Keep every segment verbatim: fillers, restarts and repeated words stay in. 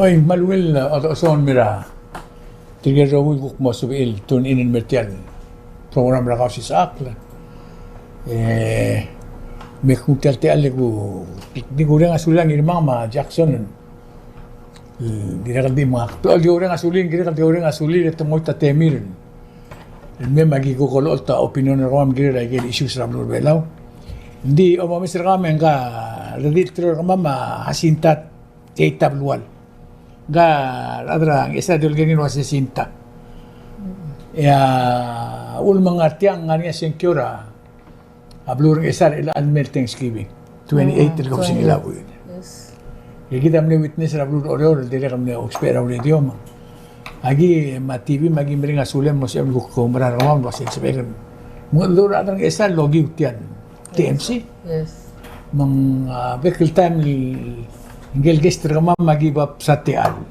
Oi, me a ungil, uh, odesongel el mo er tirke el rokui el kuk mo sebechir el tune in el mer tia el program er a Kausisechakl. E, me kuk tia el techall e ku, di kureng a sulir a Ngirmang me a Jackson. Dirrek el di me ak, di kureng a sulir, dirrek el di kureng a sulir, e te mo er a temir el mei me aki kuk olecholt a opinion er kemam el kirel a ikel issues er a beluu er a Belau. Ng di omomes er kemam e ngka, redil teru er kemam a Jacinta Tablual. Ngka, a rechad er a Ngchesar a di olekoi er ngii el ua Jacinta. E a uchul me ng ngar tiang, ng ngar er ngii a sengkio er a a beluu er a Ngchesar er chelecha el mei el Thanksgiving, twenty-eight el kebesengil a buil. Yes. E kid a mle witness er a beluu er a Oreor el dirrek el mle ousbech er a radio me aki, me a T V me aki mereng a sulem el mo sebechem el kuk oumera er kemam el ua se ng sebechek el mengedecheduch er a rechad er a Ngchesar el okiu tia el T M C. Yes. Me ng, a, bek el taem el ngike el guest er kemam me aki bab sa techall.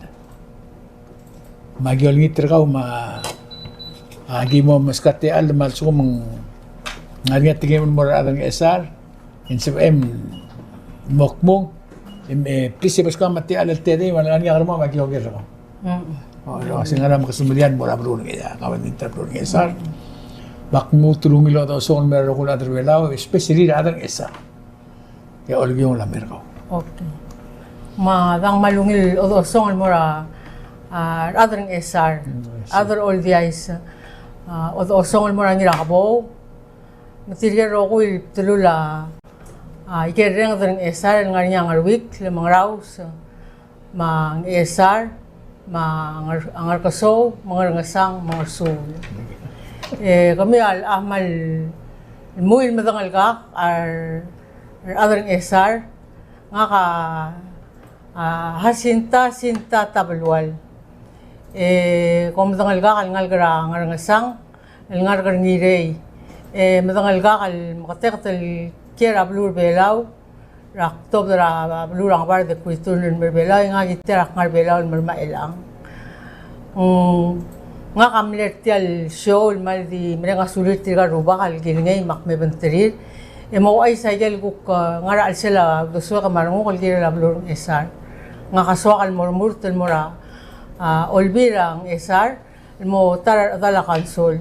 Me aki olengit er kau me a, a, aki mo meskau a techall me a lsekum ng ngar er ngii a tekingem el mo er a rechad er a Ngchesar, e ng sebechem el mo kmung, e, e, please, e meskau a techall el tedei me a lengar er ngii a kermam me aki oker er kau. Mm. O, el ua se ngera me ke semeriar el mo er a beluu er a Ngchesar, a kabelment er a beluu er a Ngchesar. Me ak lmuut el ungil odesongel el mo er a rokui el chad er a Belau, especially er a rechad er a Ngchesar. E olekiung el mer kau. Okay. Me a dang, me a ungil odesongel el mo er a, a, rechad er a Ngchesar, mm, I see, rechad er a Oldiais, a, odesongel el mo er a Ngirakebou. Me tirke el rokui el bdelul a, a, ikel renged er a Ngchesar el ngar er ngii a Ngeruikl, me a Ngeraus, me a Ngchesar, me a Nger-, a Ngerkesou, me a Ngerngesang, me a Ngersuul. E kemiu a, a kmal mui el medengelkak a rechad er a Ngchesar, ngak a, a, Jacinta, Jacinta Tabelual. E kom medengelkak el ngalek er a Ngerngesang, el ngalek er a Ngirei. E medengelkak el meketeket el kiei er a beluu er a Belau, er a ktobed er a beluu er a Ngebard e kuiturn el mer a Belau, e ngak a kiei er a kngar er a Belau el mer a Mechelechang. Mm, ngak a mle er tia el show el kmal di mereng a sulir tirka el rubak el kilengei me ak mebengterir. E mo ouchais a ikel kuk, e, ngar er a chelsel a uldesuek me a renguk el kirel a beluu er a Ngchesar. Ngak a soak el mo remurt el mo er a, a, Olbiil er a Ngchesar, el mo ta er a rechedal a council.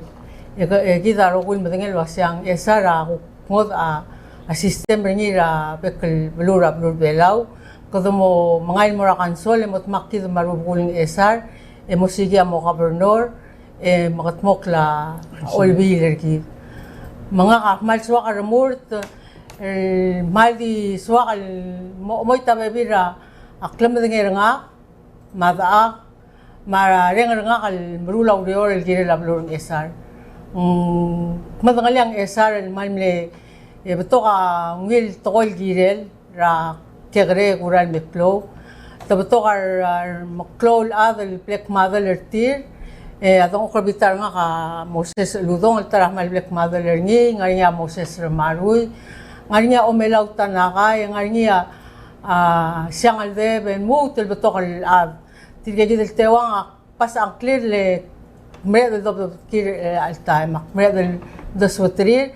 E ke-, e kid a rokui el medengei el ua se a Ngchesar a kuk ngodech a, a system er ngii er a bek el beluu er a beluu er a Belau. Kede mo mengai el mo er a council, e mo dmak kid me a rubekul Ngchesar, e mo siik a mo governor, e mekedmokl a olbiil er kid. Me ngak a kmal soak el remurt, el kmal di soak el mo, mo choit a bebil er a klemedengei er ngak, me a dechak, me a reng er ngak el meruul a ureor el kirel a beluu er a Ngchesar. Mm, kmedengelii a Ngchesar el kmal mle, e, betok a ungil tekoi el kirel er a kekerei e kurael me klou. Te betok a re, a remeklou el chad el bla kmadel er tir, e, a dengchokl er a bita er ngak a Moses Uludong el ta er a kmal bla kmadel er ngii, ngar er ngii a Moses Remarui, ngar er ngii a Omelau Tanakai, ngar er ngii a a, Siangeldeb, e lmuut el betok el chad. Tirke kid el teuang a kbasech a ngklir le kmereched el dobedobedkir, e, el taem, me ak mereched el dosueterir,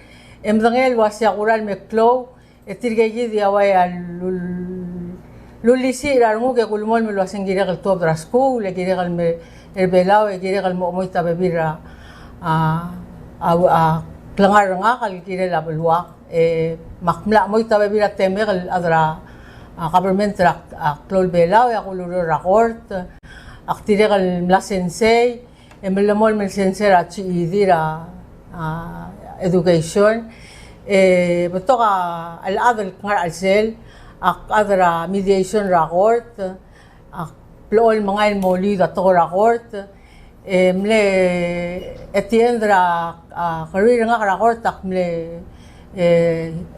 e medengei el ua se a kurael me klou, e tirke kid a ua a lul-, lulisiich er a renguk e kulemolem el ua se ng kirek el tuobed er a skuul, e kirek el mer a Belau, e kirek el mo chemoit a bebil er a, a, a, a klengar er ngak el kirel a beluak. E, me ak mla chemoit a bebil er a temek el chad er a, a, government er a, a, klou el Belau, e ak ulureor er a kort, ak dirrek el mla sensei, e melemolem el sensei er a G E D er a, a, education, e betok a chelechad el kngar er a chelsel, ak chad er a mediation er a kort, ak blechoel el mengai el mo liuid a tekoi er a kort, e mle, at the end er a, a, career er ngak er a kort ak mle, e,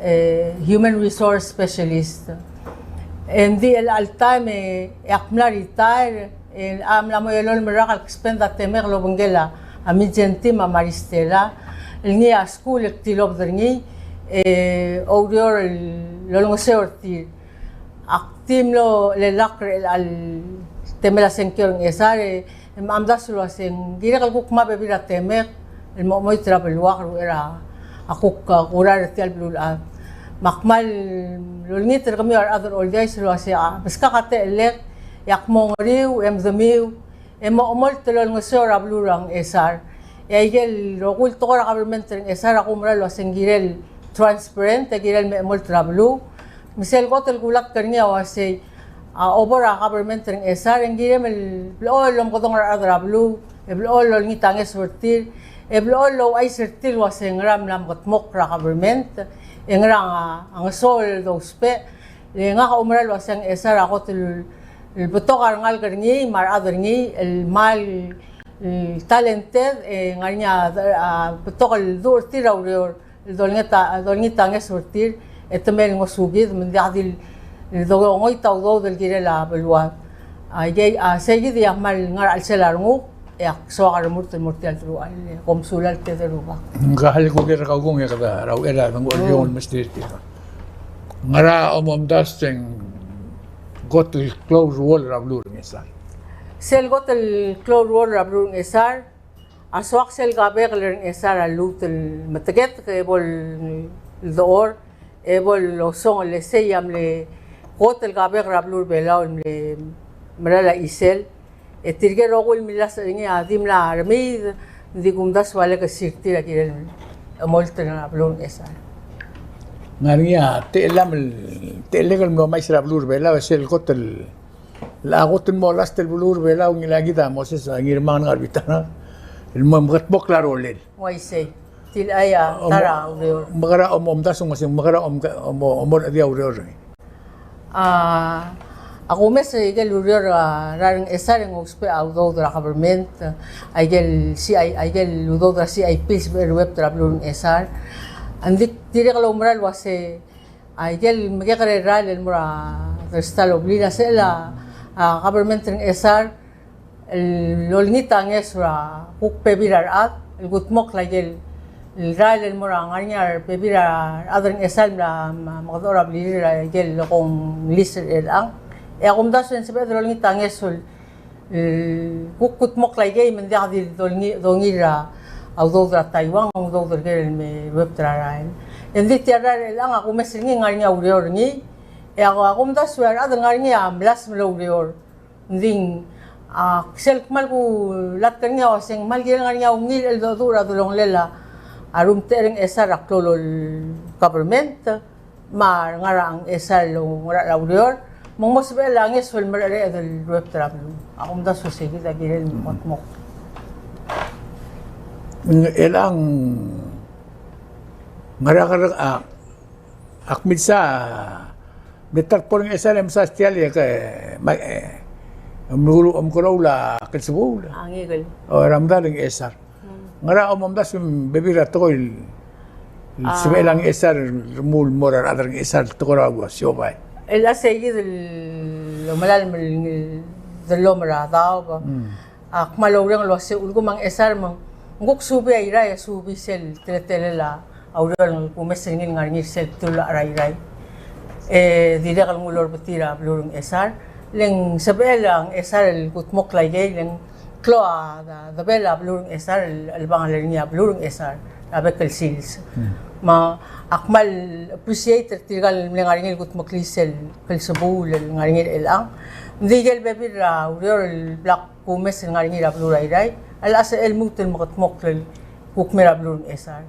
e, human resource specialist. E ng di chelecha el taem e, e ak mla retire, e a mla mo elolem el rak el spend a temek el obengkel a Mindszenty me a Maristella, el ngii a skuul el ktilobed er ngii, e oureor el olengeseu er tir. Ak di mlo lelakl er chelecha el temel a sengkio er a Ngchesar, e, e mla omdasu el ua se ng kirek el kuk ngmai a bebil er a temek el mo chemoit er a beluak er a uchei er a kuk, a, kurael er tia el beluulechad. Me ak kmal olengit er kemiu a rechad er a Oldiais el ua se, a, beskak a techellek e ak mo ngeriu, e mdemiu, e mo omolt el olengeseu er a beluu er a Ngchesar. E aike el rokui el tekoi er a government er a Ngchesar a kumerang el uase ng kirel transparent, e kirel me omolt er a beluu. Me sel kot el kulatk er ngii a uasei, a, obo er a government er a Ngchesar, e ng kirem el blechoel el omekedong er a rechad er a beluu, e blechoel el olengit a ngeso er tir, e blechoel el ouchais er tir el uase ngera mla mekedmokl er a government, e ngera a, a ngeso el dousbech, le ngak a oumera el uase a Ngchesar a kot el, el betok a rengalek er ngii, me a rechad er ngii, el kmal, el talented, e ngar er ngii a, a betok el duch er tir er a ureor, el dolengit a, dolengit a ngeso er tir, e te mei el ngosukid, me ng diak di el dongoit a udoud el kirel a beluad. A, ikei, a, seikid a kmal ngar er a chelsel a renguk, e ak soak a remurt el mo er tia el deruchall, e kom sulang el tedei el rubak. Ng ka el kuker er kau kung e kede er a uchei er a dengchokl el mesterir tia. Ngera omomdasu e ng kot el klou el ruoll er a beluu er a Ngchesar? Sel kot el klou el ruoll er a beluu er a Ngchesar, a soak sel kabekel er a Ngchesar a lluut el meteketek e bo el dechor, e bo el osongel, e sei a mle kot el kabekel er a beluu er a Belau el mle mera el chisel. E tirke el rokui el millasech er ngii a di mla remiid, ng di kumdasu a lek el sir tir a kirel omolt er a beluu er a Ngchesar. Ngar er ngii a techellam el, techellek el mlo omais er a beluu er a Belau, e sel kot el A kot el mo last el beluu er a Belau, ngilai kid a Moses, a Ngirmang, Ngarbitana, el mo mekedmokl a rolel. Uaisei. Tia el, a, ta er a ureor. Mekera omomdasu, ng uaisei, mekera om, om, omolechedii a ureor. A, a kumes aike el ureor, a, er a Ngchesar e ng ousbech a udoud er a government, aike el, si, a, aike el udoud er a C I P el sebechel el ruebet er a beluu er a Ngchesar. Ng di dirrek el oumera el uase, aike el mekekerei el rael el mo er a dersta el blil a sel a, a, government er a Ngchesar el olengit a ngeso er a kuk bebil er a rechad el kudmokl aike el rael el mo er a ngar er ngii a rebebil er a rechad er a Ngchesar el mla, me, mekedechor a blirir er aike el konglis er chelechang. E a kumdasu e ng sebeched el olengit a ngeso el e, kuk kudmokl aikei me ng diak di dongi-, dongiil er a udoud er a Taiwan, udoud er ker el me ruebet er a rael. E ng di tia el rael er chelechang a kumes er ngii, ngar er ngii a ureor er ngii, e a kumdasu e a rechad el ngar er ngii a melasem el oureor. Ng di, a, sel kmal kulatk er ngii a uasei ng kmal kirel ngar er ngii a ungil el cheldecheduch er a delongelel a rumtechei er a Ngchesar er a klou el government. Me a rengar er a Ngchesar el oungerachel a ureor, me ng mo sebechel a ngeso el mereched el ruebet er a beluu. A kumdasu e sei kid a kirel el mo kudmokl. Chelechang, ngera ker a, ak milsa, me ta er a bo er a Ngchesar e msa tia el, e ke, me, e, omkeroul a klsebuul. A ngikel. O, er a medal a Ngchesar. Ngera omomdasu e ng bebil er a tekoi el sebechel a Ngchesar el remuul el mo er a rechad er a Ngchesar el tekoi er a ua siobai? El a sei kid el omelalem el dellomel er a daob. A kmal oureng el uasei ulekum a Ngchesar me ng kuk subii a Irrai e subii sel teletelel a ureor el kumes er ngii el ngar er ngii er sel bdelul a cheral Irrai. E dirrek el nguu el orbetil er a beluu er a Ngchesar. Le ng sebechel a Ngchesar el kudmokl aikei, le ng klou a, a, debel a beluu er a Ngchesar, el, el chelebangel er ngii a beluu er a Ngchesar, a bek el sils. Me a kmal appreciate er tirka el mle ngar er ngii el kudmeklii sel klsebuul el ngar er ngii er chelechang. Ng di ikel bebil er a ureor el bla kumes el ngar er ngii er a beluu er a Irrai, a lechub e ng lmuut el mekedmokl el kuk mei er a beluu er a Ngchesar.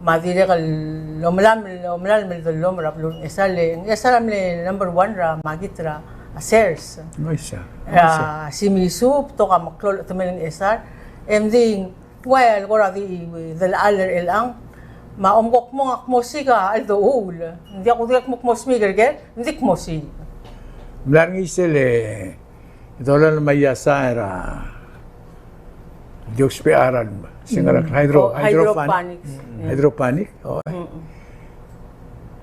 Me a dirrek el omelalem, omelalem el dellomel er a beluu er a Ngchesar, le Ngchesar a mle number one er a makit er a sers. Uaisei. Er a simisu, betok a meklou el chetemel a Ngchesar. E ng di, ng ua el kora di delal er chelechang. Me a omko kmo, ak mo siik a cheldecheduch. Ng diak kudengei el kmo, kmo smiik er ker, ng di kmo siik. Mla er ngii sel e dolai me a iasai er a, di ousbech a ralm, se ngera, hydro-, hydroponic. Hydroponic. O.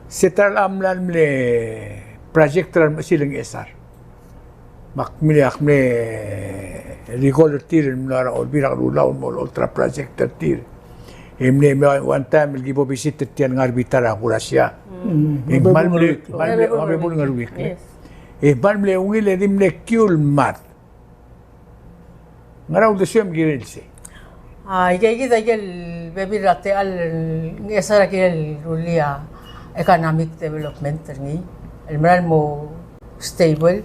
Se ta er a mla mle project er a remechesil a Ngchesar. Me ak mle, ak mle recall er tir el mlo er a Olbiil er a Kelulau el mo olecholt er a project er tir. E mle, mle one time el ki bo visit er tia el Ngarbita er a Kurasia. E kmal mle, kmal mle, kmal mle, kmal mle ungil e di mle kiu el mad. Ngera uldesuem el kirel sei? A, ikei kid a ikel bebil er a techall el Ngchesar a kirel rullii a economic development er ngii el mera el mo stable.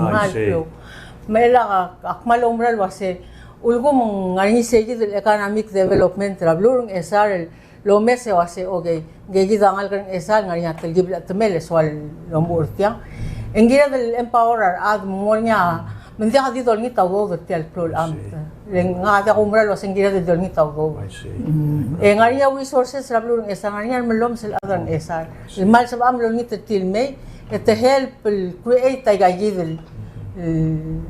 I see. Me a lak ak kmal oumera el uase, ulekum ng ngar er ngii sei kid el economic development er a beluu er a Ngchesar el lomes e uase, okay, ngke kid a ngalek er a Ngchesar el ngar er ngii a telkib el chetemel e soal el omuchel er tiang. E ng kired el empower a rechad me ng mo er ngii a, me ng diak di dolengit a udoud er tia el klou el amt. Le ngak a diak oumera el uase ng kired el dolengit a udoud. I see. E ngar er ngii a resources er a beluu er a Ngchesar, ngar er ngii a remellomes el chad er a Ngchesar el kmal sebecham el olengit er tir el mei, e te help el create aika kid el, el,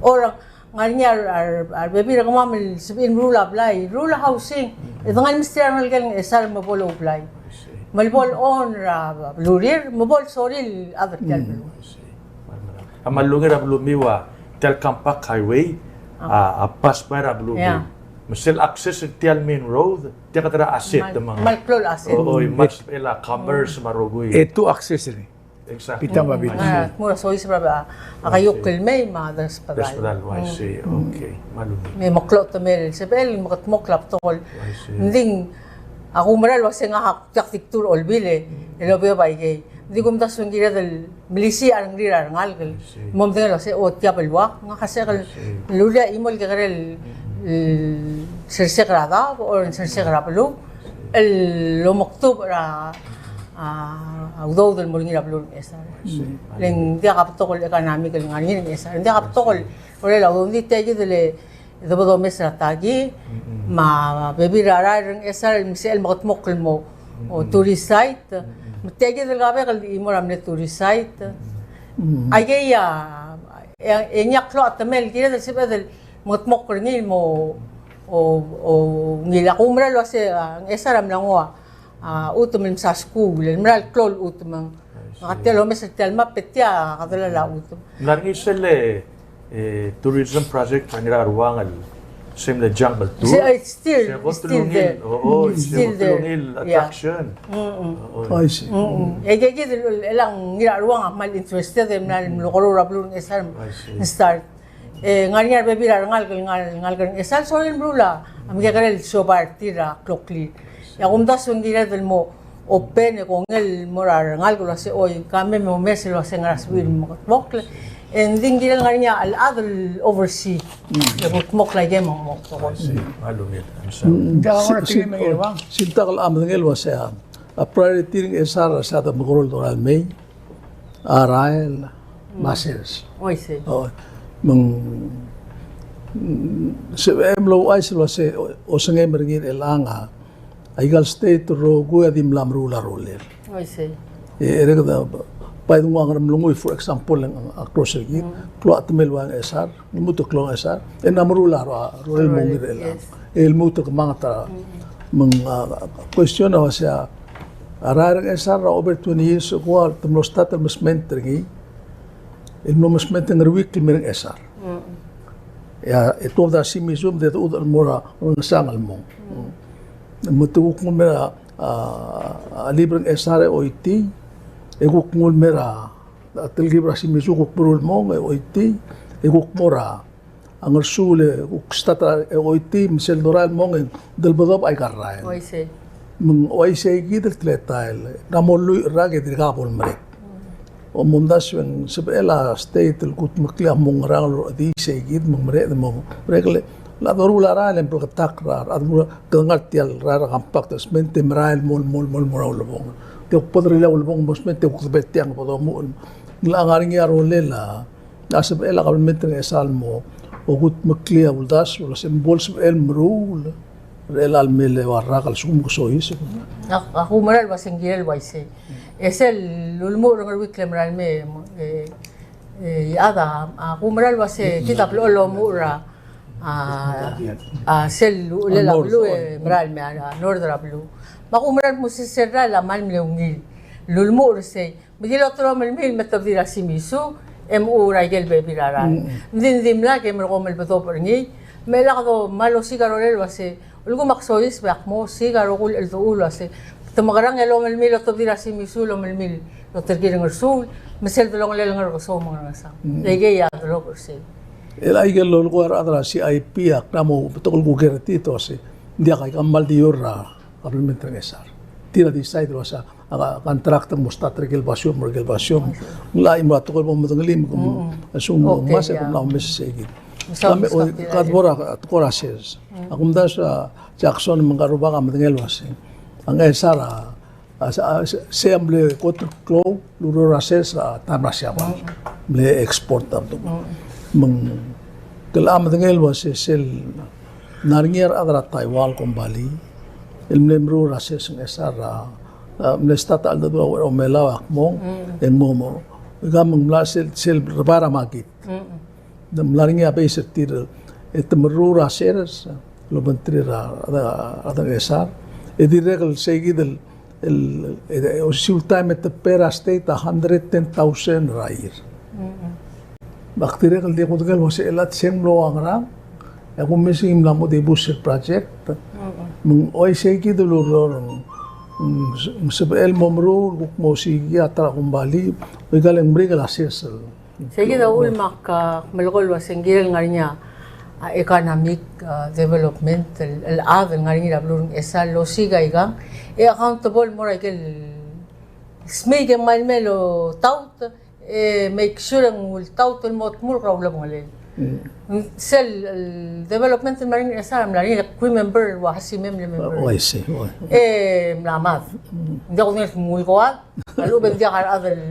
or Ngar er ngii a re, a re, a rebebil er kemam el sebechir el meruul a blai, rural housing, e de ngar er ngii mesterir a rengelekel er a Ngchesar me bo loublai. Me le bo lown er a belurir, me bo lsorir a chad er tia el beluu. A kmal ungil er a belumiu a tia el compact highway, a, a pass by er a belumiu. Me sel access er tia el main road, tia kede er a asset, me ng kmal klou el asset. Oi, me sel a commerce me a rokui. E two access er ngii. Exactly. Bita me a bita. A, tmuu er a soiseb er a, a kaiuekel el mei me a desbedall. Desbedall, I see. Okay. Me meklou a temel el sebechel, me kede mo klou a betok el. I see. Ng di, ak oumera el uase ngak a diak di kdu er a Olbiil e, el obeob aikei. Ng di kumdasu e ng kired el melisiich a rengrir a rengalek el mo medengei el uase, o tia beluak, ngak a sebechek el ulia a chimo el kekerei el el sersek er a daob, or sersek er a beluu, el omekdubech er a, a, udoud el mo er ngii er a beluu er a Ngchesar. Le ng diak a betok el economic el ngar er ngii er a Ngchesar. Ng diak a betok el, orel a udoud, ng di tia kid el, e debo domes er a taki, me a bebil er a rael er a Ngchesar el mesechel el mekedmokl el mo, o tourist site, me tia kid el kabek el di mo er a mle tourist site. Aikei a, e, e ngii a klou a temel el kired el sebeched el mekedmokl er ngii el mo, o, o, ngii a kumerang el uase, a, Ngchesar a mla nguu a, a, chutem el msa skuul, el mera el klou el chutem. Ngak a tia el omes er tia el map e tia a delal a chutem. Ng ngar er ngii sel, e, tourism project er a Ngiraruang el se mle jungle tour. Se, e, it's still, se kot el ungil, o, o, it's still there. Kot el ungil attraction. O, o. I see. E, e, e, el, el, el Ngiraruang a kmal interested e mla, mlo kora er a beluu er a Ngchesar, start. E, ngar er ngii a rebebil er a rengalek, ngar, ngalek er a Ngchesar, sorir el meruul a, a mekekerei el siobai er tir er a kloklir. E a kumdasu e ng kired el mo open e kongei el mo er a rengalek el uase, oi, ka mei me omes el uase ngera sebechir el mekedmokl. E ng di ng kirel ngar er ngii a chad el oversee. Le mekedmokl a ikem me ng mo, mo. I see. Kmal ungil. Ng di a kora tirke el mei er a Ngiraruang. Sel ta el medengei el uase a, a priority er a Ngchesar a se a de mekerang el dorael el mei a rael me a sers. O, I see. O, me ng, mm, se, e mlo ouchais el uase, o, osengem er ngii er chelechang a, aika el state el rokui a di mla meruul a rolel. O, I see. E, e, rek da, bai di nguu a Ngeremlengui, for example, ng, a, across er kid, klou a temel ua Ngchesar, lmuut el klou a Ngchesar, e ng meruul a ro-, a rolel el mo er ngii er chelechang. Yes. E lmuut el kemanget a, me ng, a, question a uase a, a rael er a Ngchesar er a over twenty years ago, a te mlo start el meskment er ngii, el mlo meskment er a Ngeruikl el mei er a Ngchesar. Mm. E a, e tuobed er a Shimizu, me de dechudech el mo er a Ngesang el mong. Mm. Me te kuk nguu el mei er a, a, a, Librengchesar e choitii, e kuk nguu el mei er a, a, telkib er a Shimizu kuk meruul el mong, e choitii, e kuk mo er a, a Ngersuul e kuk start er a, e choitii, me sel dorael el mong e ng delbedobech aika el rael. O, I see. Me ng uaisei kid el teletael. Ng mo lluich el rak e dirkak bo lemerek. O, omdasu e ng sebechel a state el kudmeklii a mo ngerang el di sei kid me ng merek, mo merek el, a doruul a rael e ng bleketakl er a, a doruul a, kede ngar tia el rael er a compact, meskment e merael el mo, mo, mo, mo er a ulebongel. Te kuk bo derellii a ulebongel, meskment e kuk debel tiang bo domuchel. Ng locha ngar er ngii a rolel a, a sebechel a kabelment er a Ngchesar el mo, o kudmeklii a uldasu el uase ng bo lsebechel el meruul er chelecha el mei el eua el rak a lsekum ke soiseb. Ak, ak oumerang el uase ng kirel uaisei. E sel ulemuchel er a Ngeruikl el merael el mei, e, e, a chad a, ak oumerang el uase kid a blechoel el omuchel er a, a, a sel uchelel a beluu e merael el mei a, a north er a beluu. Me ak oumerang el kmo sel rael a kmal mle ungil el ulemuchel er sei. Me di loterom el mei el me tobedii er a Shimizu, e mochu er a ikel bebil er a rael. Mm. Ng di, ng dimlak e merekong el bedobech er ngii, me lak do kmal osiik a rolel el uase, ulekum ak soiseb e ak mo osiik a rokui el cheldechul el uase, te mekerang e lomel mei el otobedii er a Shimizu, lomel mei el oterkir a Ngersuul, me sel delongelel a Ngerkesou me a Ngerngesang. Mm. Le ikei a delobech er sei. El aikel lolekoi a rechad er a C I P a kmo betok el kuker er tir el uase, ng diak, aika kmal di oureor er a kabelment er a Ngchesar. Tir a decide el uase a, a contract a mo start er a ikel basio, mo er a ikel basio. Ng locha chimo a tekoi el bo medengelii me kom, mm, a lsekum, okay, ngmasech e kom, yeah, locha omes sei kid. Ka me, oi, ka bo er a, tekoi er a sers. Mm. Ak omdasu a Jackson me ngka el rubak a medengei el uase a Ngchesar a, a, a, se, se a mle kot el klou el ureor er a sers er a taem er a Siabal. Mm. Mle export a betok. Mm. Me ng, ke locha medengei el uase sel ngar er ngii a rechad er a Taiwan el kombalii el mle meruul er a sers er a Ngchesar er a, a, mle start a cheldecheduch er a Ucherechemelau e ak mong, mm, e ng mo, mo. Ika me ng mla sel, sel rebai er a makit. Mm. Ng mla er ngii a base er tir, e te meruul er a sers el obengterir a, a, a rechad er a Ngchesar. E dirrek el sei kid el, el, e, e, osisiu el taem e te pay er a state a hundred ten thousand er a year. Mm. Me ak dirrek el di kudengei el uase chelecha e se ng mlo ua ngerang, e ak omes e ng mla mo dibus el project. Mm. Me ng uaisei kid el ureor, mm, ng sebechel el mo meruul, kuk mo osiik a ta er a kombalii, me aika el merikel a sers el. Sei kid a uchul me ak, a, melekoi el uase ng kirel ngar er ngii a, a, economic, a, development el, el chad el ngar er ngii er a beluu er a Ngchesar el osiik aikang, e accountable el mo er a ikel smiik e ng mei el mei el otaut, e make sure e ng ultaut el mo tmurk er a ulebengelel. Mm. Sel, el development el mla er ngii a Ngchesar a mla er ngii, le ak remember el ua se mei el member. Oh, I see. Oh. E mla mad. Mm. Ng diak kudengei el kmo ng ui koad, a lechub e ng diak a rechad el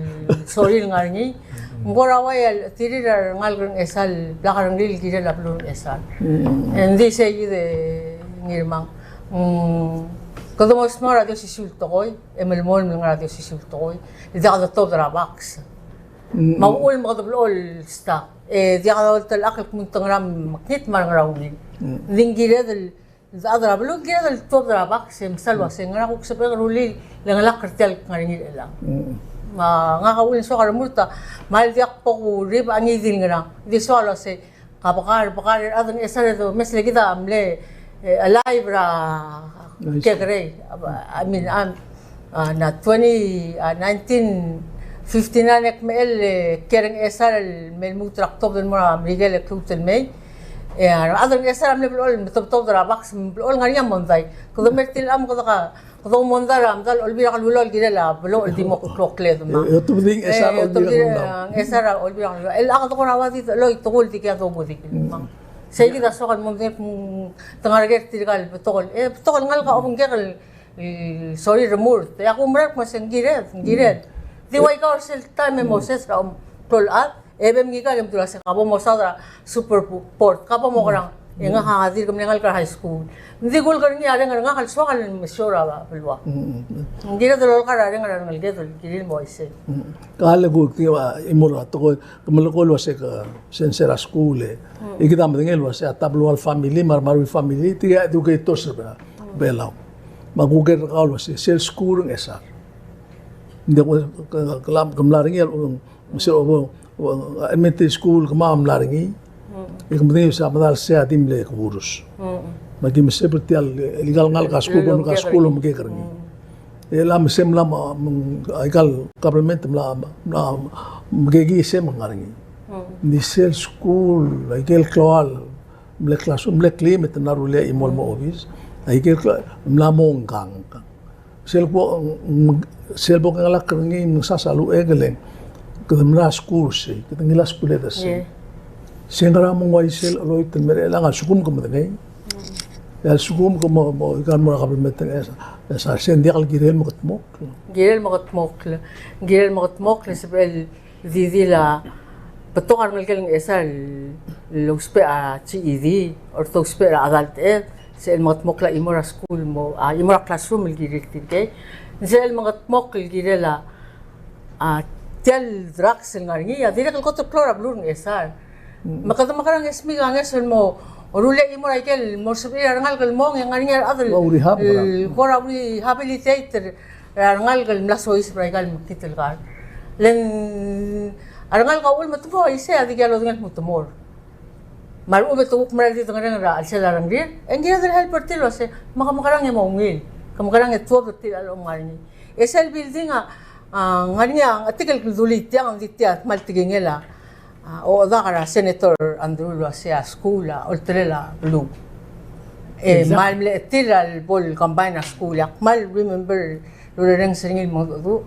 sorir el ngar er ngii. Ng kora ua el tirir a rengalek er a Ngchesar el blak a rengrir el kirel a beluu er a Ngchesar. Mm. E ng di sei kid e Ngirmang. Mm. Kede mo smecher er a di osisiu el tekoi, e melemolem el ngar er a di osisiu el tekoi. Diak de tobed er a box. Mm. Me a uchul me kede blechoel el staff. E diak de oltelechakl el kmo ng te ngera mekngit me a ngera ungil. Mm. Ng di ng kired el, el chad er a beluu, ng kired el tuobed er a box, e mesa el ua se ngera kuk sebechek el rullii le ngelakl er tia el kngar er ngii er chelechang. Mm. Me ngak a uchul e ng soak a remurt a, me a ldiak bo kuribech a ngii di el ngerang. Di soak el ua se, ka bekar, bekar er a rechad er a Ngchesar e domes le kid a mle, e, alive er a kekerei. I mean, a, a, na twenty, a, nineteen fifty-nine e kmechell, e, kiei er a Ngchesar el me lmuut er a ktobed el mo er a Merikel e kluut el mei. E a rechad er a Ngchesar a mle blechoel el metobetobed er a box, me blechoel el ngar er ngii a mondai. Kede mer tir el cham, kede ka Kede oumondai er a medal Olbiil er a Kelulau el kirel a blechoel el di mo klokled me a. E, e, otobedii a Ngchesar er a Olbiil er a Kelulau. Ngchesar er a Olbiil er a Kelulau. El chad a kora ua di decheloit, tekoi el dikea dobudik. Mm. Sei kid a soak el mo medengei, mm, te ngar er ker tirka el betok el, e, betok el ngalek a obengkek el, e, sorir el remurt. E a kumerang el kmo se ng kired, ng kired. Di ua ika er sel taem e Moses er a omklou el chad, e bem ngika e le mdu el ua se ka bo mosaod er a super board, ka bo mokerang. E ngak a dirk mle ngalek er a high school. Ng di kulek er ngii a reng er ngak el soak el mesiou er a beluu. Mm, mm, mm. Ng kired el olkar a reng er a rengeleked el kirir el mo uaisei. Mm. Ka le kuk di ua chimo er a tekoi, ke melekoi el ua se ke sensei er a skuul e. Mm. E kid a medengei el ua se a ta beluu el family, me a remarui family, tia a educators er a Belau. Me a kuker er kau el ua se, sel skuul er a Ngchesar. Ng di ko, ke, ke, ke mla er ngii el, um, sel, um, Ua, elementary school kemam a mla er ngii. Mm. E ke medengei se a medal sei a di mle keburus. Mm. Me ki meseb er tia el, el ikal ngalek a skuul, el, el ngalek a skuul el omekek er ngii. Mm. E chelecha me se mla mo, mm, a ikal government mla, mla mekekii se me ng ngar er ngii. Mm. Ng di sel skuul, a ikel klou el mle classroom, mle klim e te mla rullii a chimo el mo obis. A ikel klou, mla mo ngkang. Sel bo, mm, sel bo kengelakl er ngii me ng sasal uchei e le ng, kede mla skuul sei, kede ngilai a skuul e de sei. Ie. Se ngera me ng uaisei el cheloit el mer chelechang a lsekum ke medengei. Mm. E a lsekum ke mo, mo, ikal mo er a kabelment e, e se ng diak el kirel mekedmokl. Kirel mekedmokl. Kirel mekedmokl, sebechel di di el betok a rengelekel Ngchesar el ousbech a GED, or te ousbech er a adult ed, sel mekedmokl a chimo er a skuul mo, a chimo er a classroom el kirir tirkei. Sel mekedmokl el kirel a, a, tia el drugs el ngar er ngii, a dirrek el kot el klou er a beluu er a Ngchesar. Mm. Me kede mekerang e smiik a ngeso el mo rullii a chimo er a ikel mo sebechir a rengalek el mong, e ngar er ngii a rechad el, el kora rehabilitate er a rengalek el mla soiseb er a ikal mekngit el kar. Le ng a rengalek a uchul me te mo uaisei a dikea lodengei el kmo te mo er. Me a lechub e te kuk mera el di dengerenger er a chelsel a rengrir, e ng kired el help er tir el uase, me ke mekerang e mo ungil, ke mekerang e tuobed er tir el chelecha el ngar er ngii. E sel building a, a, ngar er ngii a, a tirke el dulii tiang, ng di tia a kmal tekingel a, a, ochedak er a Senator Andrew el uase a skuul a olterel a beluu. E, I see. Kmal mle chetil a lebo el combine a skuul, e ak kmal remember el urerrenges er ngii el mengedecheduch.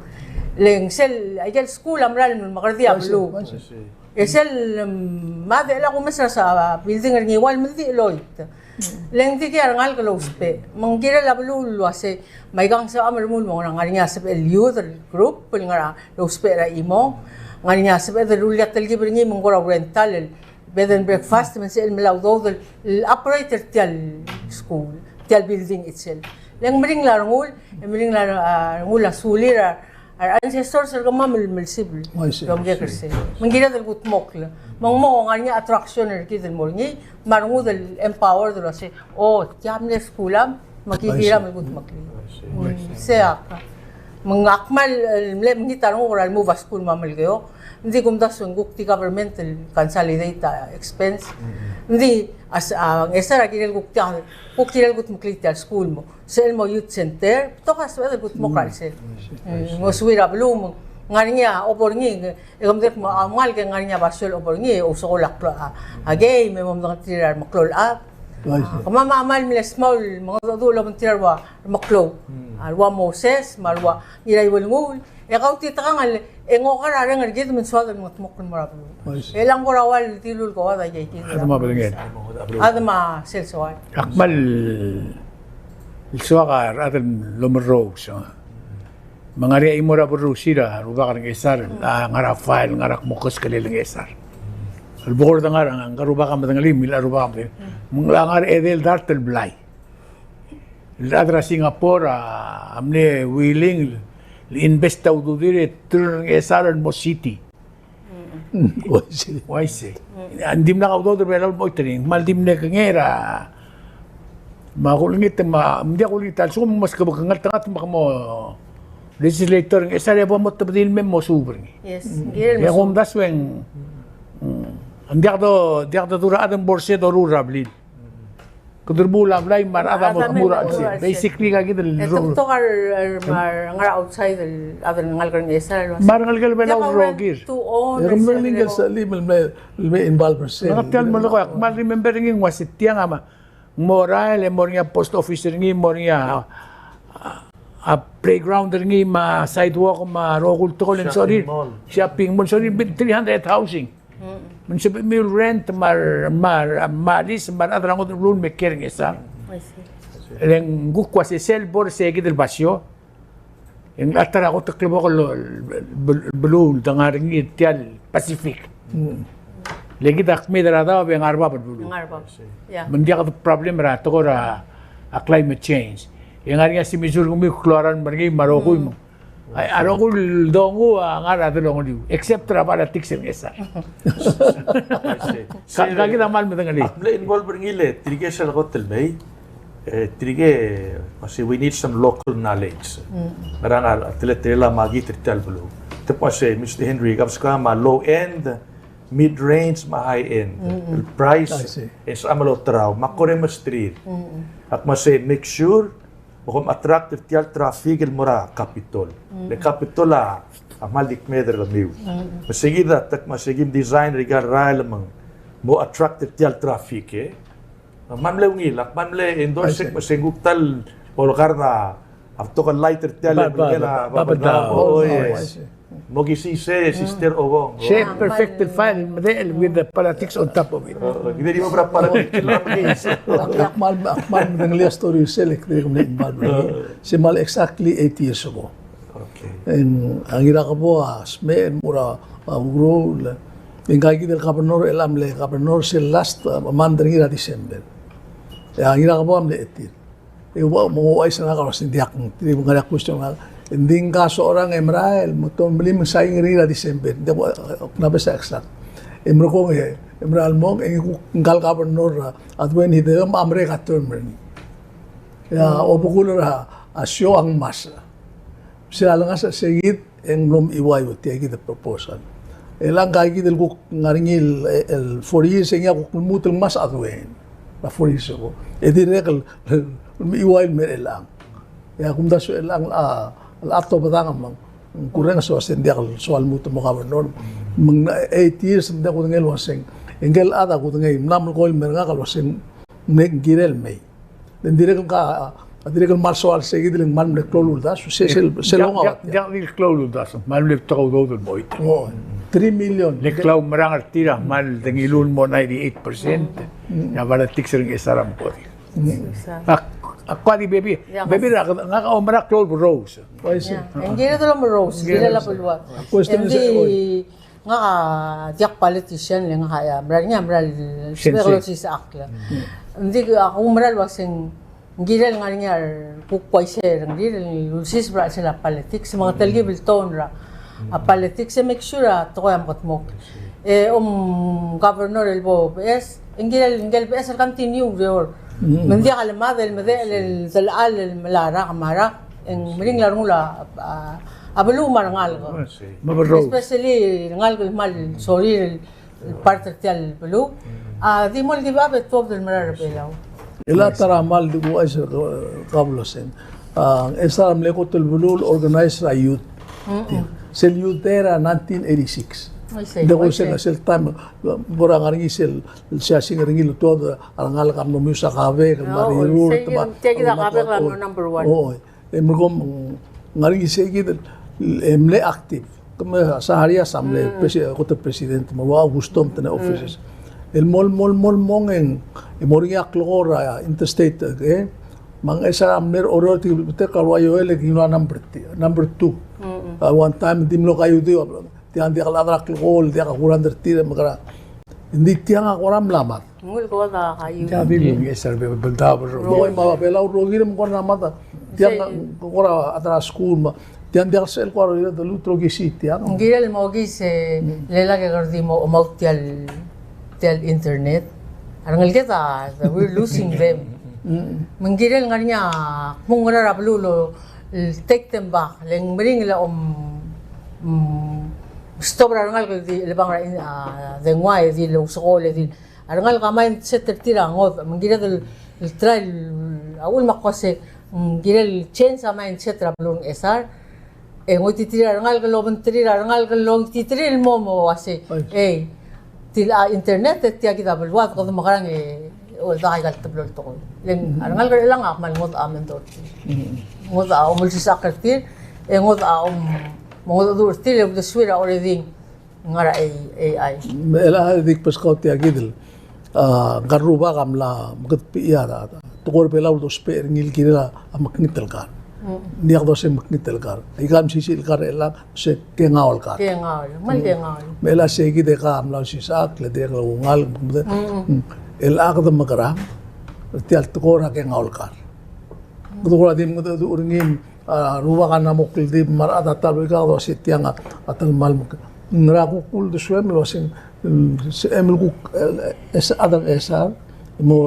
Le ng sel, a ikel skuul a mera el mekerdii a beluu. I see, I see. E sel, mm, mad e chelecha kumes er a building er ngii ua el me ng di cheloit. Mm. Le ng dikea rengalek el ousbech. Me ng kirel a beluu el uase, me aikang sebecham el remuul el mo ngar er ngii a sebechel youth group el ngar er a lousbech er a chimo. Ngar er ngii a sebeched el rullii a telkib er ngii me ng kora rental el bed and breakfast, me ng sebechel el melai a udoud el operate er tia el school, tia el building itself. Le ng meringel a rengul, e meringel a, a, rengul a sulir a, a re ancestors er kemam el melsib el omkek er sei. Me ng kired el kudmokl. Me ng mo ngar er ngii a attraction er kid el mo er ngii, me a rengud el empowered el uase, o, tia mle skuul a, me ki kiram el kudmeklii. Mm, sei a ka. Me ng ak kmal, e, mle mekngit a renguk er a lmuv a skuul me a Melekeok. Ng di kumdasu e ng kuk di government el consolidate a expense. Ng di, a, a, Ngchesar a kirel kuk tia, kuk kirel kudmeklii tia el skuul mo. Sel mo youth center, betok a sebeched el kudmokl er a chelsel. Mm, ngosuir a beluu me ng ngar er ngii a obo er ngii, e ke medengei el kmo a ngalek e ng ngar er ngii a basio el obo er ngii, e ousekool a klou a, a game, e mo medengelterir a remeklou el chad. Kemam a kmal mle smau el mengedecheduch el obengterir a rua remeklou. A rua Moses, me a rua Ngiraiuelngul, E kau titekangel, e ng oker a reng er kid me ng soad el mengetmokl el mo er a beluu. Oi, se. E le ng kora ua el dilu el kau a da ikei kid. A de ma bedengel. A de ma sel soal. Ak kmal soak a rechad el omerrous, a. Me ng ngar er ngii a chimo er a berrusir a rubak er a Ngchesar, a ngar er a file, ngar er a kmo keskelel a Ngchesar. El bo kora dengar, a ngka el rubak a medengelii, me a rubak a medengelii. Me ng ngar er a edei el dart el blai. El chad er a Singapore a mle willing el invest a ududir e turn er a Ngchesar el mo city. Uaisei. Uaisei. Ng dimlak a udoud er a Belau el mo choitii. Me ng di mle kengei er a, me a kulengit me ng diak kulengit a lsekum ng meskebek el ngeltengat me ke mo legislator er a Ngchesar e bo mo tebedii el mei me mo suub er ngii. Yes. E a kumdasu e ng, ng diak do, diak do dura chad el bo er se doruul er a blil. Kede remuul a blai me a rechad a mo tmuu er a chelsel. Basically, ka kid el rokui. E te betok a re, me a re ngar er a outside el chad el ngalek er a Ngchesar el uasei. Me a rengelekel a Belau el rokir. E ke medengei el sel me, me involve er sel. Ak tia el melekoi, ak kmal remember er ngii ng uasei tiang a me ng mo er a, e le mo er ngii a post office er ngii, mo er ngii a, a, a playground er ngii, me a sidewalk, me a rokui el tekoi el ng sorir. Shopping mall. Shopping mall, sorir, three hundred housing. Me ng sebechemiu el rent me a, me a, me a lease me a rechad er a ngodech el beluu el me kiei er a Ngchesar. I see. Le ng kuk uase sel bo er se kid el basio. E ng locha ta er a kot el klebokel el bel-, beluu el de ngar er ngii er tia el Pacific. Le kid a kmeed er a daob e ngar er a bab el beluu. Ngar er a bab. Yeah. Me ng diak de problem er a tekoi er a climate change. E ngar er ngii a semesur er kemiu el klou a ralm er ngii me a rokui me A, a rokui el dongu a ngar er a delongeliu, except er a politics er a Ngchesar. Ka, ka kid a kmal medengelii. Ak mle involve er ngii le tirke sel kot el mei, e, tirke, uasei, we need some local knowledge. Ngerang a teletelel a makit er tia el beluu. Te uasei, Mister Henry, kebeskau a low end, mid range, me a high end. El price, e soam el oterau, me a kora mesterir. Ak uasei, make sure me kom attract er tia el traffic el mo er a Capitol. Le Capitol a, a kmal di kmeed er kemiu. Me se kid a, te kmo se kim design er aika el rael me ng mo attract er tia el traffic, e. Me kmal mle ungil, ak kmal mle endorse, me se ng kuk ta el olekar a, a betok el light er tia el, ba, ba, el, ba, ba, ba, ba, oh, yes. Mo kisisei, Sister Obong. Se perfect el file, medechel with the politics on top of it. Ak kmal, ak kmal medengelii a story er sel, e dirrek el mle involve er ngii. Se kmal exactly eight years ago. Okay. E ng, a Ngirakebo a smecher el mo er a, a, ukeruul. E ngka kid el governor, el mle governor sel last, a, month er ngii er a December. E a Ngirakebo a mle chetil. E ua, mo uaisei er ngak el uasei ng diak, ng di ngar er ngii a question er ngak. Ng di ngka a Socherang e merael, me te melim e ng sain er ngii er a December. Ng diak, e, ng mla bes a exact. E merekong e, e merael el mong, e ngka el governor, a, Adwin Hideom, a merek a term er ngii. E a obekul er a, a show a ngmasech. Sel lengasech er se kid, e ng mlo mechiuaiu tia kid el proposal. E le ngka kid el kuk ngar er ngii el, el four years, e ngii a kuk lmuut el ngmasech a Adwin. A four years ago. E dirrek el, el mechiuaiu el mer chelechang. E a kumdasu e chelechang a, a tobedang me ng kurrenges el uasei ng diak el soal lmuut el mo governor. Me ng eight years ng diak kudengei el uaseng. E ngike el chad a kudengei, mla melekoi el mer ngak el uaseng, ng kirel mei. Ng dirrek el ka, a dirrek el kmal soal se kid el kmal mle klou el uldasu, se, se, se el onga. Diak, diak di klou el uldasu, kmal mle betok a udoud el mo choitii. O, three million. Le klaumerang er tir a kmal dengiluu el mo ninety-eight percent. E a politics er a Ngchesar a mkodik. Ak, ak kuk di bebil, bebil er a, ngak a oumera klou el berrous. Ng kired el omerrous, kired el omerrous. Question is, Ngak a diak politician le ngak a mera el ngii a mera el sebechek el osisechakl. Ng di ak oumera el uaseng ng kirel ngar er ngii a rekuk uaisei er ngii el ulsiseb er a chelsel a politics, me ng telkib el tone er a politics e make sure a tekoi a mekedmokl. E om governor el bo beches, e ng kirel ngike el beches el continue el ureor. Me ng diak lemad el medechel el delechal el mla rak me a rak, e ng meringel a rengul a, a, a beluu me a rengalek. Especially rengalek el kmal sorir el, el part er tia el beluu. A di mo el give up e tuobed el mera er a Belau. E le a ta er a kmal di kuchais er a kabeloseng. A, e se er a mle kot el beluu el organize er a youth. Sel youth day er a nineteen eighty-six. Ng di kuchais er sel taem, bo er a ngar er ngii sel, sel siasing er ngii el tuobed a rengalek a mlo meius a kabek, me a rirurt, me a, tia kid a kabek a mlo number one. E merekong, ngar er ngii se kid el, E mle active. Kmo a Zaharias a mle presi-, kot el president, me a Augusto me te ne offices. El mo, mo, mo, mo ng, e mo er ngii a klekool er a interstate, e. Me a Ngchesar a mle er a Oreor, tirke el ua Joel, e ki ngiluu a number t-, number two. A one time, di mlo kaiudiu, tiang diak el chad er a klekool, diak a kurang er tir, me kora. Ng di tiang a kora mla mad. Ng ua el kora kaiudiu. Tiang di le Ngchesar be, be, be, be, me a Belau el rokir me kora mad. Tiang a kora chad er a skuul me. Tiang diak sel kora el lmuut el okisii tiang. Ng kirel mo okis e le lak e kede di mo, mo tia el, tia el internet. A rengeleked a, we're losing them. Me ng kirel ngar er ngii a, kmo ng ngar er a beluu el, el take them back. Le ng meringel a om, mm, stop er a rengalek el di, lebang er a, a, dengua e di le ousekool e di A rengalek a mindset er tir a ngodech, me ng kired el, el try el, a uchul me ak uase, mm, kirel change a mindset er a beluu er a Ngchesar. E ngoititerir a rengalek el obengterir a rengalek el ongtiterir el mo, mo uase, ei, tia el internet, e tia kid a beluad, kede mekerang e, oldak aika el teblo el tekoi. Le ng, a rengalek er chelechang a kmal ngodech a mentor er tir. Ngodech a omelsisak er tir, e ngodech a om, mo ngodech a dechor er tir, e uldesuir a already ngar er a A I. Me chelecha e di kbeskau tia kid el, a, ngka el rubak a mla mekedebechii a tekoi er a Belau el dousbech er ngii el kirel a mekngit el kar. Ng diak dousbech el mekngit el kar. Aika el mesisiich el kar er chelechang, se kengaol el kar. Kengaol, me kengaol. Me chelecha se kid e ka mla olsisechakl, le dirrek el oungalek, me, chelecha kede mekerang er tia el tekoi er a kengaol el kar. Kede kora di mengedecheduch er ngii, a, rubak a mla mo kldibel me a rechad a ta el ua ikakid el uase tiang a, a ta el kmal mek-, ngera kuk uldesuem el uase, mm, sebechem el kuk, e, e, chad er a Ngchesar, mo,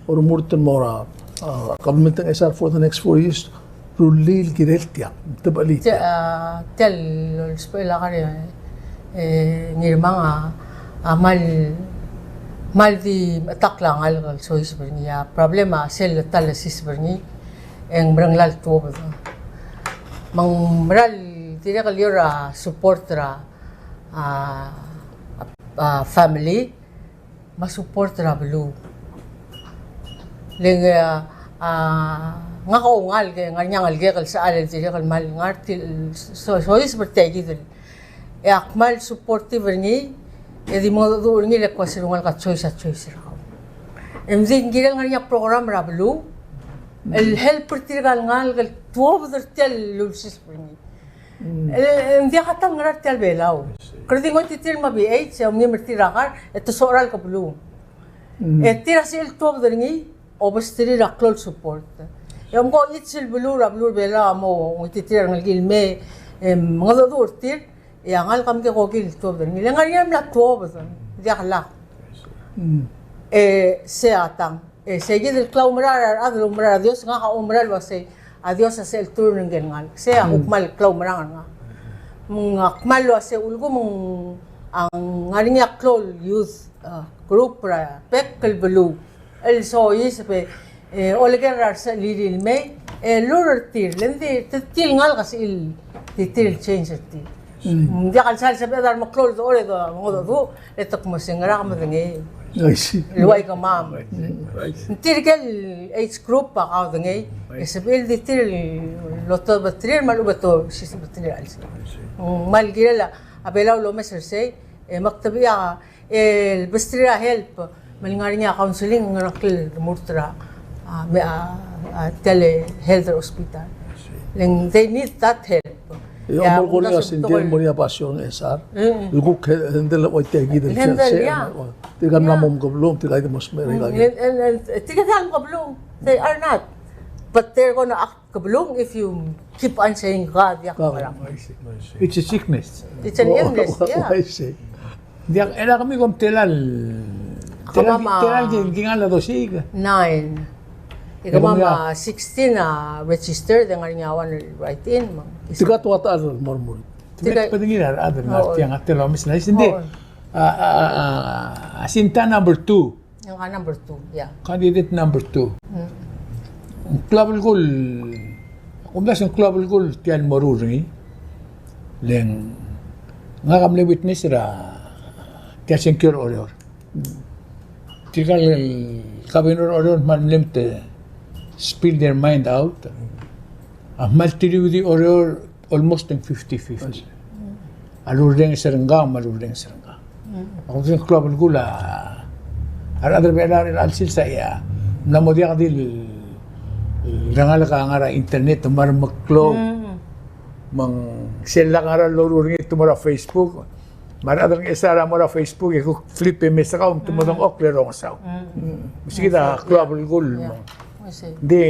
oremurt el mo er a, a, government er a Ngchesar for the next four years, rullii el kirel tiang, tebechelii tiang. A, tia el, el spela kare, e, Ngirmang a, a kmal, kmal di mechetakl a ngalek el soiseb er ngii a, problem a sel ta el lesiseb er ngii, e ng meringel a tuobed. Me ng meral dirrek el oureor a support er a, a, a family, me a support er a beluu. Le ng, a, a, ngak a oungalek, e ngar er ngii a ngelekek el sechal el dirrek el kmal ngar tir el so-, soiseb er tia kid el E ak kmal supportive er ngii, e di mengedecheduch er ngii el kmo se el ngalek a choice a choice er kau. E ng di ng kirel ngar er ngii a program er a beluu el help er tirka el ngalek el tuobed er tia el ulsiseb er ngii. E, e ng diak a ta el ngar er tia el Belau. Kede di ngoititerir me a B H, e omngim er tir a kar, e te soal er a kebeluu. E tir a sel tuobed er ngii, obesterir a klou el support. E omko each el beluu er a beluu er a Belau a mo ngoititerir a rengelekir el mei, e mengedecheduch er tir, e a ngalek a mle ko kid el tuobed er ngii. Le ngar er ngii a mla tuobed, diak lak. E sei a tang. E sei kid el klaumerang er a rechad el oumerang er a Dios, ngak a oumerang el uasei a Dios a sel turn er ngike el ngalek. Sei a kuk kmal klaumerang er ngak. Me ngak a kmal uasei ulekum ng, a ngar er ngii a klou el youth, a, group er a bek el beluu el soiseb e, e, oleker er a resecheliri el mei, e, lurreng er tir, le ng di, te tir el ngalek a sel di tir el change er tir. Mm. Ng diak el sal sebeched a remeklou el dechor e de mengedecheduch, e te kmo se ngera ke medengei. I see. El uai kemam. I see. Ng tirke el age group a kaudengei, e sebechir el di tir el otobed er tir, me a lechub e te osiseb er tir a chelsel. I see. Mm, me ng kirel a Belau el omes er sei, e, me ak tebechii a el besterir a help, me ng ngar er ngii a counseling, ng ngar er ngii a kldmurt er a, a, me a, a, tia el health hospital. Le ng they need that help. E a, mo er ngii a sengkio, mo er ngii a basio er a Ngchesar. Mm. El kuk handle el ua tia kid el handle, yeah. Tirka el mla mo mekebelung, tirka di mo smecher er ngii. Mm, and, and, and, tirka di mekebelung, they are not. But they're gonna act kebelung if you keep on saying God, diak, God, kebelung. I see, I see. It's a sickness. It's an illness, yeah. I see. Diak, e le kemiu kom telal, telal, kemam a, telal di, di ngalek a dosiik? Nine. E kemam a sixteen a registered, e ng ngar er ngii a one write-in, me ng. Tirka a ua ta el mo remurt. Tirka. Te medengei er a rechad el ngar tiang a telal omes er a license. Ng di. Oh. A, a, a, a, Jacinta number two. Ngak a number two, yeah. Candidate number two. Mm. Ng klou a belkul, kumdasu ng klou a belkul tia el moruul er ngii. Le ng, ngak a mle witness er a tia el sengkio er Oreor. Tirka el governor er Oreor a kmal mle mte spill their mind out. A kmal teriudiu Oreor almost ng fifty fifty. A lurrenges er ngkang me a lurrenges er ngkang. Ak di klou a belkul a rechad er a Belau er chelecha el sils a, ng mla mo diak di le rengalek a ngar er a internet me a remeklou. Me ng sel lak ngar er a loruul er ngii te mo er a Facebook. Me a rechad er a Ngchesar a mo er a Facebook e kuk flip e mesa kau me te mo dengchokl e rongesau. Me se kid a klou a belkul. Ng di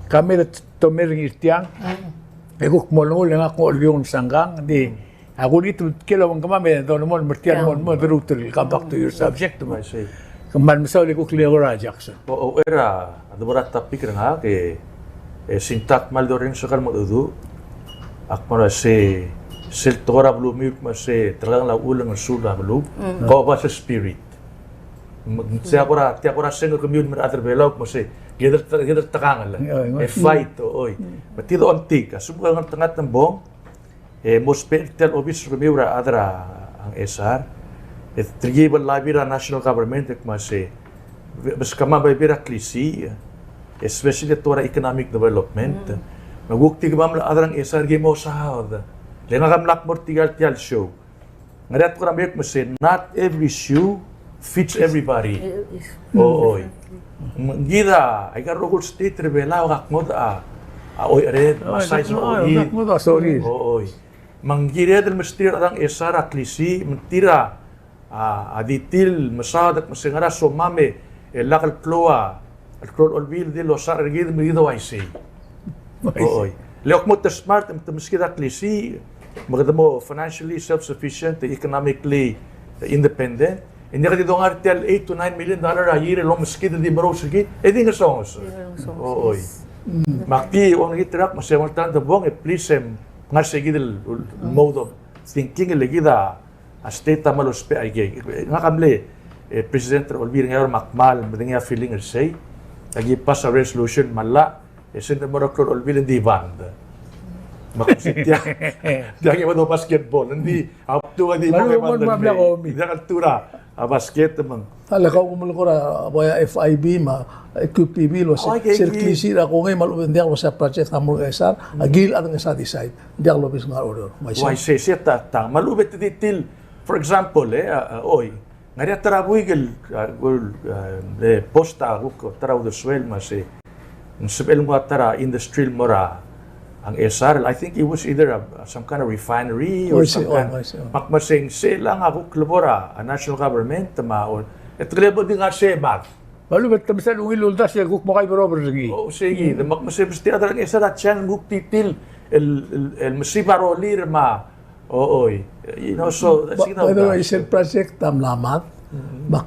ka mei e te omes er ngii er tiang. E kuk mo olengull e ngak a kuk olbiong er a sangkang. Ng di a kulengit me te kiei el obengkemam e dolemolem er tia el mo, mo deruul el come back to your subject. Me kmal mesaul e kuk le kora Jackson. O, o, er a, a debo er a topic er ngak e, e sintak kmal dorrenges er kau el mengedecheduch. Ak mo er a se, sel tekoi er a belumiu el kmo se, telkang a uchul e ngesul a beluu. Ko ba se spirit. Me, tia kora, tia kora sengkemiu el me a rechad er a Belau el kmo se, kede, kede tekangel. E fight, o, oi. Me tia ongtik, a sub ka ngeltengat el bong, e mo ousbech er tia el obis er kemiu er a chad er a Ngchesar. E te riid el lobby er a national government el kmo se, be, beskemam a bebil er a klisiich, especially tekoi er a economic development. Me kuk di kemam el chad er a Ngchesar ki mo saod. Le ngak a mla kmo er tirka el tia el show. Ngar er ngii a tekoi er a mei el kmo se, not every shoe fits everybody. O, oi. Me ng kid a, aika el rokui el state er a Belau a kmo a, a ochered, me a size er a ochered. O, oi. Me ng kired el mesterir a rechad er a Ngchesar a klisiich, me tir a, a di tir el mesaod el kmo se ngera a somam e lak el klou a, el klou el olbiil el di losar er kid me kid a uaisei. O, oi. Le kmo te smart, te meskid a klisiich, me kede mo financially self-sufficient, economically independent. E ng diak di dongar tia el eight to nine million dollar a year el omeskid el di merous er kid, e di ngesonges. Di ngesonges. O, oi. Me ak di ongit er a kmo se mo er a ta el debong, e please, em, ngar se kid el, el mode of thinking, le kid a, a state a mlo ousbech aikei. Ngak a mle, e, president er a Olbiil er Ngeaur me ak kmal medengei a feeling er sei. Aki pass a resolution me a llach, e send el mo er a klou el olbiil e ng di band. Me ak kmo se tia, tia ki bo do basketball, ng di, a optu a di mo ke band el mei. Diak el tura a basket me ng. A le kau ko melekoi er a bai a F I B me a Q P B el uase, sel klisiich er a kongei me a lechub e ng diak el uase a project a mo er a Ngchesar, a kid el chad er a Ngchesar a decide. Ng diak lobes ngar er a Oreor. Uaisei. Uaisei, sei a ta, ta. Me a lechub e te di tir, for example, e, a, a, oi. Ngar er ngii a ta er a buik el, a, kuk, a, e, post a kuk ta er a uldesuel me se ng sebechel nguu a ta er a industry el mo er a Ngchesar, I think it was either a, some kind of refinery or some kind. Me ak merseng sel a kuk lebo er a national government me a, e te kele bo di ngar se mad. Me a lechub e te mesa el ungil el uldasu e kuk mo kaiberob er ngii. O, sei kid, me ak merseng mesterir a rechad er a Ngchesar a chance el kuk di tir el, el, el mesib a rolir me a O, oi. You know, so, that's, you know, by the way, sel project a mla mad. Me ak,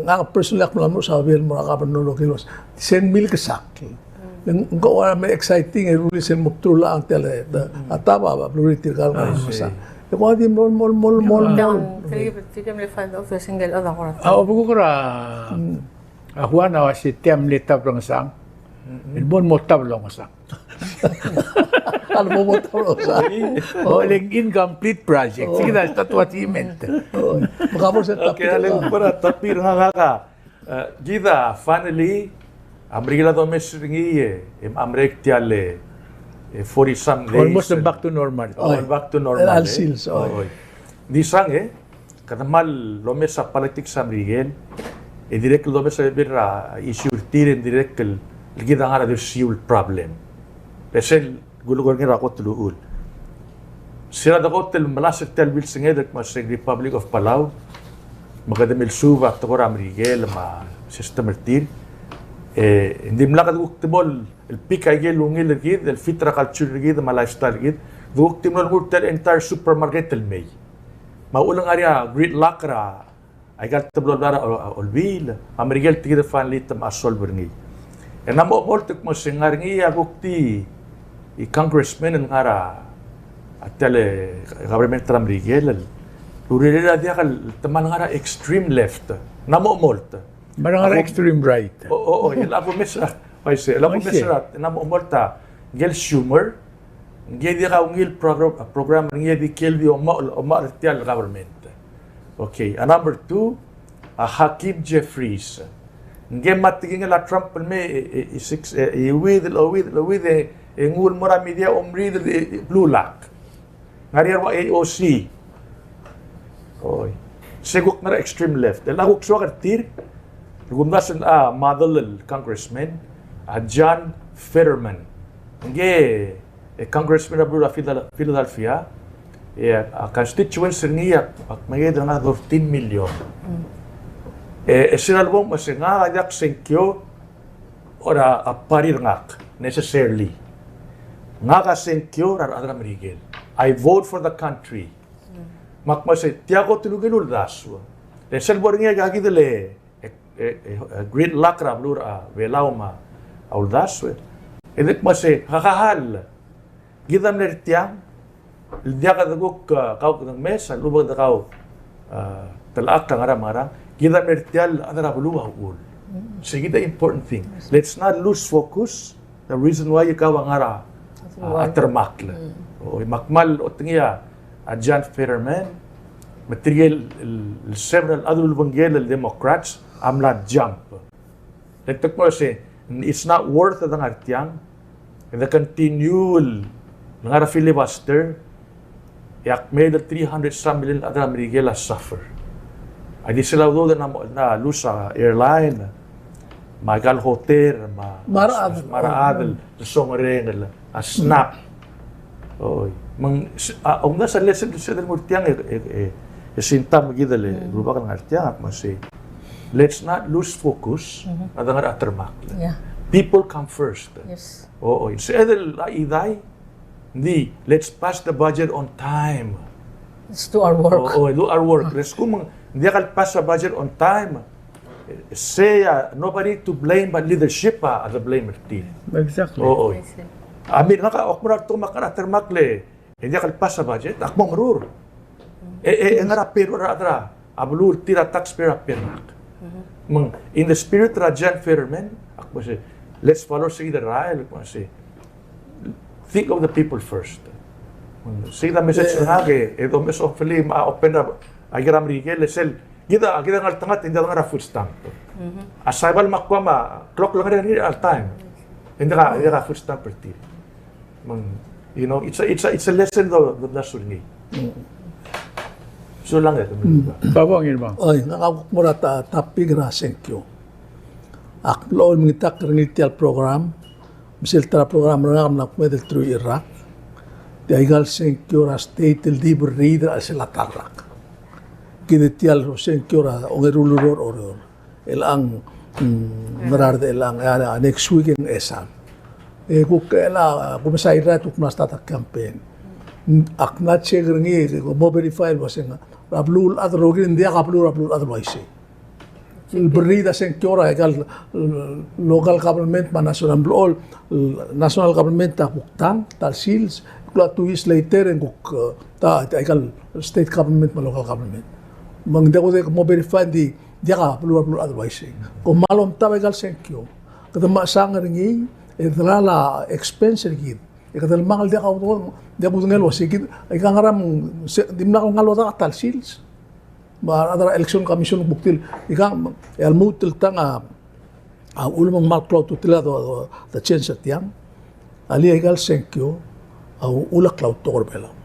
ngak personally ak mla mo er a Sabiel el mo er a governor el okilos. Sel milksak. Ng ko ua me exciting e rullii sel mo bdelul a ngklel a taba, a blurry tirka el ngar er a mesa. E ko a di mlo, mlo, mlo, mlo, mlo. A, obekuk er a, a Juan a uase tia mle tab er a ngesang. El mo, mo tab el ongesang. A lebo mo tab el ongesang. O, le ng incomplete project. Sei kid a, that's what he meant. O, me ka bo se tab. Okay, a le ng kora tab er ngak a, e, kid a finally, a Merikel a domes er ngii e, e, a merek tia el, e, forty some days. Almost back to normal. O, back to normal, e. Sils, o. Oi. Ng di sang, e, kede kmal lomes a politics er a Merikel, e dirrek el domes a bebil er a issue er tir, e dirrek el, el kid a ngar er a dersiu el problem. E sel kulekoi er ngii er a kot el uchul. Se er a dekot el melasem er tia el bilsenged el kmo se ng Republic of Palau, me kede milsuub a tekoi er a Merikel me a system er tir, e, ng dimlak kede kuk di mo el pick a ikel ungil er kid, el fit er a culture er kid, me a lifestyle er kid, kede kuk di mo el nguu er tia el entire supermarket el mei. Me a uchul e ng ngar er ngii a gridlock er a, aika el teblo el blai er a, a, Olbiil, me a Merikel tia kid el finally te mla solve er ngii. E ng mo omolt el kmo se ng ngar er ngii a kuk di, e, congressman el ngar er a, a tia el, e, government er a Merikel, el urerir a diak el te mla ngar er a extreme left. Ng mo omolt. Me ng ngar er a extreme right. O, o, o, el a bo mes a, uaisei, el a bo mes a, ng mo omolt a, ngike el Schumer, ngike a diak a ungil program, program er ngii a di ikel di omo, omo er tia el government. Okay, a number two, a Hakeem Jeffries. Ngike me a tekingel a Trump el mei, e, e, e six, e, e, euid, el euid, el euid, e, E nguu el mo er a media e omriid el, e, e, blue lock. Ngar er ngii a ua A O C. Oi. Se kuk ngar er a extreme left. El a kuk soak er tir, el kumdasu el, a, model el congressman, a John Fetterman. Ngii, e, congressman er a beluu er a Phila-, Philadelphia, e, a constituency er ngii a, a kmeed er ngak a thirteen million. Mm. E, e sel lebo el kmo se ngak a diak sengkio er a, a party er ngak, necessarily. Ngak a sengkio er a rechad er a Merikel. I vote for the country. Mm. Me ak kmo se tia kot el ungil uldasu. Le sel bo er ngii a kid el, e, e, e, e, gridlock er a beluu er a Belau me a uldasu. E de kmo se, kaka hal. Kid a mle er tiang, el diak de kuk, a, kau kede mes, a lebo de kau, a, telechakl a ngerang me a ngerang, kid a mle er tiang el chad er a beluu a uchul. Mm. Se kid a important thing. Yes. Let's not lose focus. The reason why kau a ngar er a, a, a termakl. Mm. O, me ak kmal otengii a, a John Fetterman, me tirke el, el, el several, a chad el ulebengkel el Democrats, a mla jump. Le te kmo se, it's not worth e de ngar tiang, e de continue el ngar er a filibuster, e a kmeed el three hundred some million el chad er a Merikel a suffer. A di sel a udoud e ng mo, ng lose a airline, me a ikal hotel, me a, me a rechad, me a rechad el songerenger, a SNAP. Oi. Me ng, s-, a, omdasu a lesson, sel de mo er tiang, e, e, e, e sinta me kid el, e, rubak el ngar tiang, ak kmo se, let's not lose focus, a de ngar er a termakl. Yeah. People come first. Yes. O, oi. Se edei el a idai, ng di, let's pass the budget on time. Let's do our work. O, o, do our work. Let's come, ng diak el pass a budget on time. Sei a, nobody to blame but leadership a, a de blame er tir. Exactly. O, oi. I see. A mle ngak a, ak mo er a tekoi me ak ngar er a termakl e, e diak el pass a budget, ak mo meruul. E, e, e ngar er a payroll er a, er a, a beluu el tir a taxpayer a pay er ngak. Me ng, in the spirit er a John Fetterman, ak kmo se, let's follow sei kid el rael, ak kmo se, think of the people first. Sei kid a message er ngak e, e domes hopefully me a open er a, a ikel er a Merikel, e sel, kid a, kid a ngeltengat e ng diak de ngar er a food stamp. A Saibal me a Guam a clock el ngar er ngii all time. E ng diak a, e ng diak a food stamp er tir. Me ng, you know, it's a, it's a, it's a lesson do, do, do, er ngii. Mm. Sulang e, mm. Babo, ngii bang. Oi, ngak a kuk mo er a ta-, topic er a sengkio. Ak mlo mengitakl er ngii tia el program, me sel ta er a program er ngak a mla kmeed el teruich el rak. Tia ikal sengkio er a state el di berriid er a chelsel a ta el rak. Kid tia el sengkio er a ongeru el ureor er a Oreor. Chelechang, mm, Ngerard, chelechang, a, a, next week e ng Esam. E kuk chelechang, a, kumes a irrai e te kuk mla start a campaign. Mm, ak mla check er ngii, e ko mo verify el uasei ng, er a beluulechad el rokir, ng diak a beluu, er a beluulechad el uaisei. El berriid a sengkio er a ikal, e, local government me a national, blechoel, e, national government a kuk tang, ta el sils, klou a two years later e ng kuk, e, ta, ta ikal state government me a local government. Me ng diak kudengei, mo verify, ng di, diak a beluu, beluu er a chad el uaisei. Kom kmal omtab a ikal sengkio. Kede mechesang er ngii, e delal a expense er kid. E kede lmang el diak a udoud, diak kudengei el uasei kid, e kede ngar er a, se, dimlak el ngar er a ta el sils. Me a rechad er a Election Commission a kuk tir, e kede, e a lmuut el tang a, a uchul me ng kmal klou a ultutelel a do, do, do change er tiang. A le ikal sengkio a uchul a klautok er a Belau.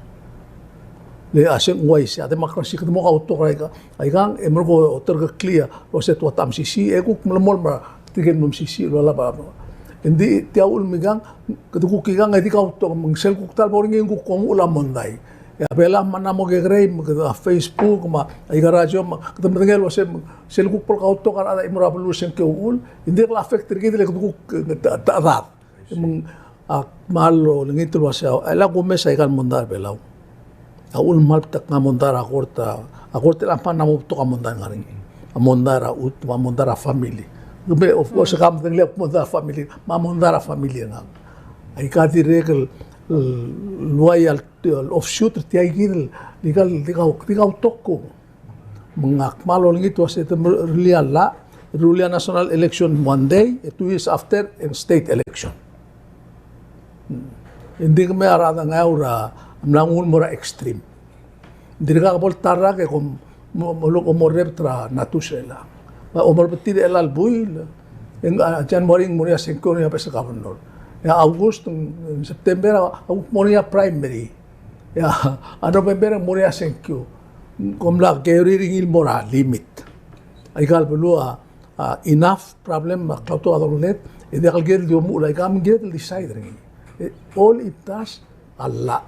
Le a seng uaisei, a democracy, kede mo kautok er a ikang, a ikang, e merekong a oterekeklii el uasei te ua te mesisiich, e kuk melemolem er tirke el mesisiich el lolab a. Ng di tia uchul me ikang, kede kuk ikang e di kautok, me ng sel kuk ta el bo er ngii e ng kuk omuchel a mondai. E a Belau me a mla mo kekerei, me kede a Facebook, me a ikal radio, me kede medengei el uasei, me sel kuk bo el kautok a rechad a chimo er a beluu er a sengkio el uchul, e ng dirrek el affect er kid el kede kuk, e, ta, ta, ta, Me ng, ak kmal olengit el uasei, e le kumes a ikal mondai er a Belau. A uchul me ng kmal betok a mondai er a kort, a kort el a kmal mla mo betok a mondai er ngii. A mondai er a chutem, a mondai er a family. Kede, of course, ke medengei a mondai er a family, me a mondai er a family er ngak. Aika dirrek el, el uai el, el offshoot er tia kid el, di kau, di kau, di kautok. Me ngak a kmal olengit el uasei te rullii a llach, rullii a national election one day, e two years after, e ng state election. Ng di kemiu a rechad er a Ngeaur a mla nguu el mo er a extreme. Ng dirkak bo el ta el rak e kom mo, mo, mo, mo rebet er a Natus er chelechang. Me kom mo rebetir er chelecha el buil, e ng, a, January e ng mo er ngii a sengkio er ngii a best governor. E a August, ng, ng September, a, a kuk mo er ngii a primary. E a, a November, ng mo er ngii a sengkio. Kom mla kerir er ngii el mo er a limit. Aika el beluu a, a, enough problem me a klou a dolengit, e diak el kired el di omuchel, aika me ng kired el decide er ngii. E, all it does, a llach.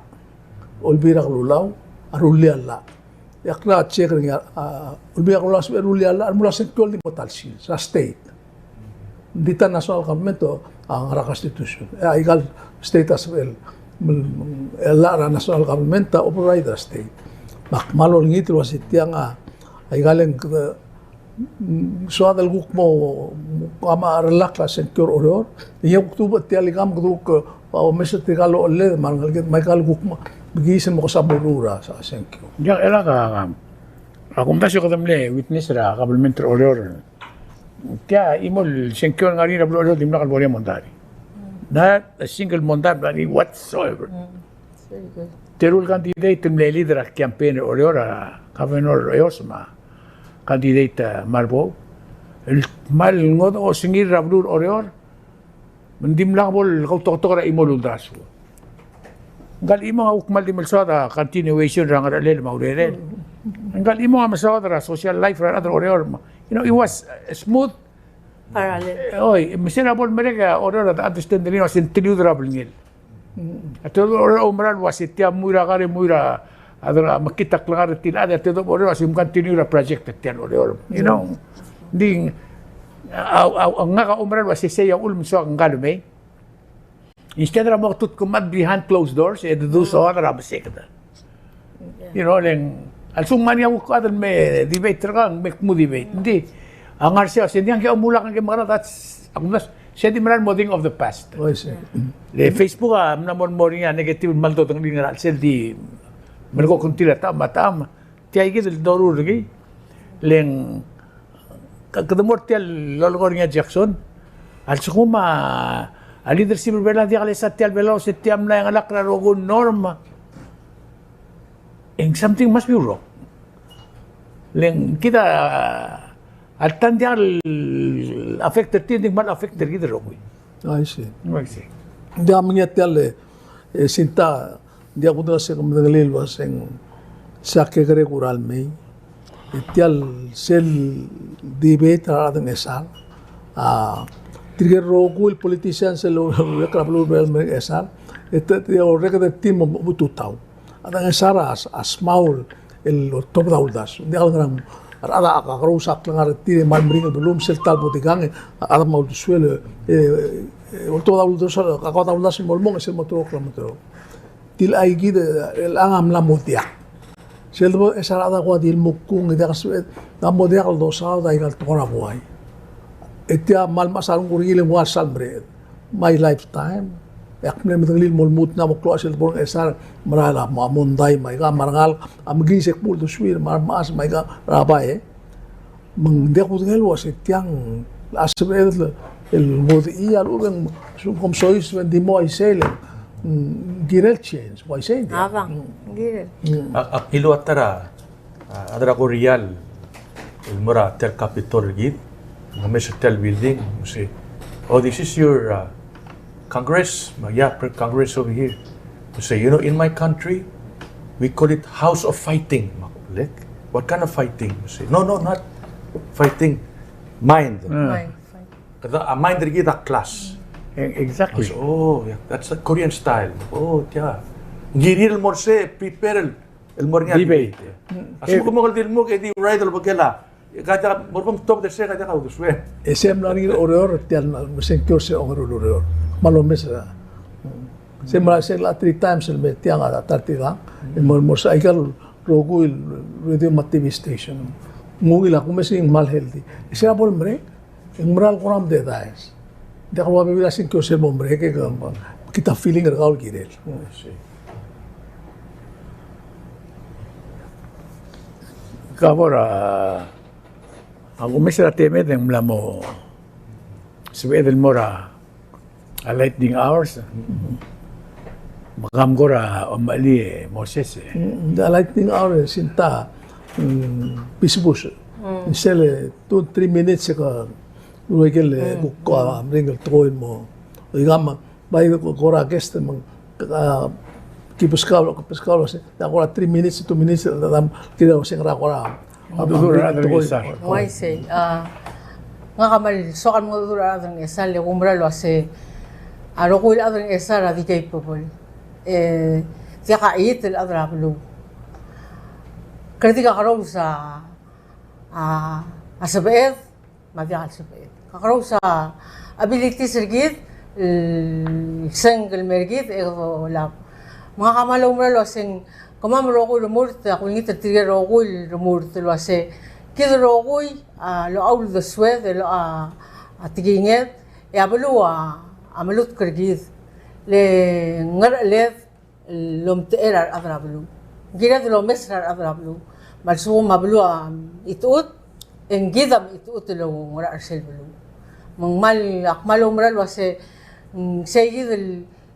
Olbiil er a kelulau a rullii a llach. E ak mla check er ngii a, a, Olbiil er a kelulau a sebechel el rullii a llach el mo er a sengkio el di mo ta el sils, a state. Ng di ta national government a ngar er a constitution. E aika el state a sebechel, mm, el llach er a national government a override er a state. Me ak kmal olengit el uasei tiang a, aika el ng, mm, soad el kuk mo, mo, kama a relak el sengkio er Oreor. E ng kuk tubech tia el ikang me kuk, a, omes er tirka el ochelled me a rengeleked me aika el kuk mo, mekiis el mo kesamorur a sengkio. Ia, el a ka, a kumdasu e kede mle witness er a government er Oreor. Tia chimo el sengkio el ngar er ngii er a beluu er Oreor, dimlak el bo er ngii a mondai. Not a single mondai whatsoever. Mm, it's very good. Teru el candidate el mle lead er a campaign er Oreor, a Governor Eols me a candidate, a, Marbou, el kmal ngodech a osengir er a beluu er Oreor, me ng dimlak bo el kautoketok er a chimo el uldasu. Ngka el chimo a kuk kmal di mle soad a continuation er a ngerchelel me a urerel. Ngka el chimo a mesaod er a social life er a rechad er Oreor me, you know, it was, uh, smooth. Parallel. Oi, me se er a bo lemerek a Oreor a understand er ngii el uasei ng teliud er a belngel. A tedobech er a Oreor a oumera el uasei tia mui er a kar e mui er a, a, mekngit a klengar er tir el chad, a tedobech er a Oreor a uasei mcontinue er a project er tia el Oreor. You know, ng di, a, a, a, ngak a oumera el uasei sei a uchul me ng soak ngka el mei. Instead er a mo tutkemat behind closed doors, e dedu soad er a meseked. You know, le ng, a lsekum ng ngar er ngii a kuk chad el me debate er kau, me kmu debate. Ng di, a ngar er sei, se ng diak a omulak e ng mekera, that's, a kumdasu, se di mera el mo thing of the past. Oh, I see. Le Facebook a mla mo, mo er ngii a negative el kmal dodengelii er a chelsel di melekoi a kngtil a techam me a techam. Tia kid el doruul er ngii. Le ng, ke-, kede mo er tia el lolekoi er ngii a Jackson. A lsekum a, a leadership er a Belau a diak lesa tia el Belau, se tia mla chengelakl er a rokui el norm, e ng something must be wrong. Le ng kid a, a ta ng diak el affect er tir, ng di kmal affect er kid el rokui. I see. I see. Ng diak mengiil tia el, e, sinta, ng diak kudengei se ke medengelii el uaseng, se a kekerei a kuk mei. E tia el sel debate er a rechad er a Ngchesar. A, tirke el rokui el politicians el oureor er a beluu er a Belau el mei er a Ngchesar. E te, te orreked er tir el mo, mo tutau. A rechad er a Ngchesar a, a smau el oltobed a uldasu. Ng diak el ngerang, a rechad a kakerous a klengar er tir e kmal meringel el beluu me sel ta el bo dikang, a rechad a kmal uldesuel, e, e, oltobed a uldasu, a kakot a uldasu el mo lmong, e sel mo terok, mo terok. Tia kid el chelechang a mla mo diak. Sel debo, e se a rechad a kuk di lmuk kung, e diak el sebeched, ng mo diak el dosaod aika el tekoi er a buai. E tia kmal mechas a renguk er ngii el nguu a sal mereched. My lifetime. E ak mle medengelii el mo lmuut el mo klou a sel debo er a Ngchesar, merael a mo, mondai me aika, me a rengalek a mekiis e kmu uldesuir, me a remechas me aika er a bai, e. Me ng diak kudengei el uasei tiang a sebeched el ngodechii a lechub e ng, kom soiseb e ng di mo uaisei le, mm, kirel change, uaisei ng diak. A bang, kirel. Mm. A, a, ilu a ta er a, a, a ta er a Korea el el mo er tia el Capitol er kid, me omes er tia el building, me sei, "Oh, this is your, uh, Congress?" Me, "Yeah, pre-, Congress over here." Me sei, "You know, in my country, we call it house of fighting." Me ak, "Like, what kind of fighting?" Me sei, "No, no, not fighting. Mind." Mm. Mind, fine. Kede, a mind er kid a class. E-, exactly. Me sei, "Oh, yeah, that's the Korean style." Oh, yeah. Ng kirir el mo er sei, prepare el el mo er ngii a debate. Debate. A lsekum ke mo kuk di lmuk e di ride el bekel a, ka diak, mo er kuk tobed er sei, ka diak a uldesuem. E se mla er ngii er Oreor, tia el sengkio er se ongeru el ureor. Me a lomes er a. Se mla er sei el three times el me tiang a ta er tirkang. E mo, mo er sei aika el rokui el radio me a T V station. Ng ungil a kumes e ng kmal healthy. E se er a bo lemerek, e ng mera el kora mededais. Ng diak el ua bebil a sengkio sel bo merek e ke, ke, kid a feeling er kau el kirel. Ka bo er a, a kumes er a temed e ng mla mo sebeched el mo er a lightning hours. Me kam kora omechelii, e, Moses, e. Mm, a lightning hour, e, sinta, mm, bisbus. Mm. Sel, e, two, three minutes e ke, ua ikel, e, kuk, a, meringel tekoi el mo. Ika me, Bai ko, kora guest me ng, a, ki beskau, ki beskau el uase, ng kora three minutes, two minutes, a, a, kid a uase ng kora, a, a, a, a, a, a, a, a, a, uaisei, a, ngak a kmal soak el mengedecheduch er a rechad er a Ngchesar, e kumerang el uase a rokui el chad er a Ngchesar a di capable. E diak a cheat el chad er a beluu. Kede di kakerous a, a, a sebeched, me a diak el sebeched. Kakerous a abilities er kid, el sengk el mer kid, e kede olab. Me ngak a kmal oumera el uase ng kemam el rokui el remurt, a kulengit er tirke el rokui el remurt el uase kid el rokui a locha uldesued, e locha, a, tekinged, e a beluu a, a melutk er kid. Le ngerecheled el omtechei er a rechad er a beluu. Ng kired el omes er a rechad er a beluu. Me a lsekum a beluu a mechitechut, e ng kid a mechitechut el oungerachel er sel beluu. Me ng kmal, ak kmal oumera el uase, mm, sei kid el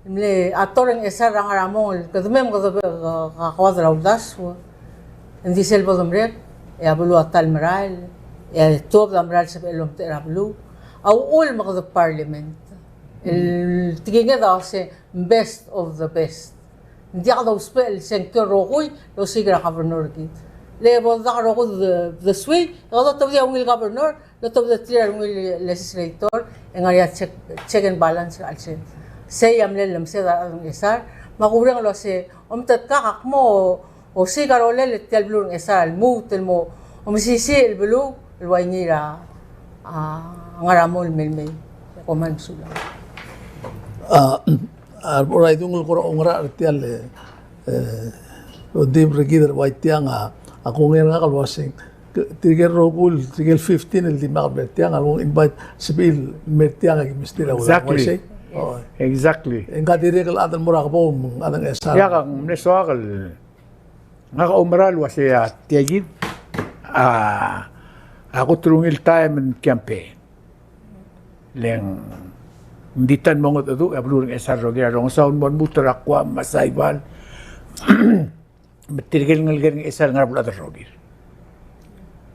mle ator er a Ngchesar er a ngar er a mong el kede mei me kede be-, ka-, kakoad er a uldasu. Ng di sel bo demerek, e a beluu a ta el merael, e a tuobed a merael el sebechel el omtechei er a beluu. A uchul me kede parliament. El tekinged a uase best of the best. Ng diak dousbech el sengkio el rokui el osiik er a governor er kid. Le bo dedak el rokui de, de sui, e kede otobedii a ungil governor, el otobedii tir a ungil legislator, e ng ngar er ngii a check, check and balance er a chelsel. Sei a mle lemesed a rechad er a Ngchesar, me a kumerang el uase, omtetkak a kmo osiik a rolel er tia el beluu er a Ngchesar el lmuut el mo omesisiich el beluu el ua ngii er a, a, ngar er a mong el mei el mei. Kom kmal mesulang. A, a, Raidung el kora oungerachel er tia el, e, ongdibel er kid el ua tiang a, a kongei er ngak el uaseng, tirke el rokui, tirke el fifteen el dimlak el mer tiang, a lebo invite sebechir el mer tiang e ki mesterir a ulang. Exactly. Uaisei? O. Exactly. E ng ka dirrek el chad el mo er a kebou me ng chad er a Ngchesar. Ia, ak mle soak el, ngak a oumera el uasei a tia kid a, a kot el ungil taem el campaign. Le ng di ta el mo mengedecheduch, e a beluu er a Ngchesar el rokir a rongesau el mo lmuut er a Guam me a Saipan. Me tirke el ngelekel a Ngchesar el ngar er a beluulechad el rokir.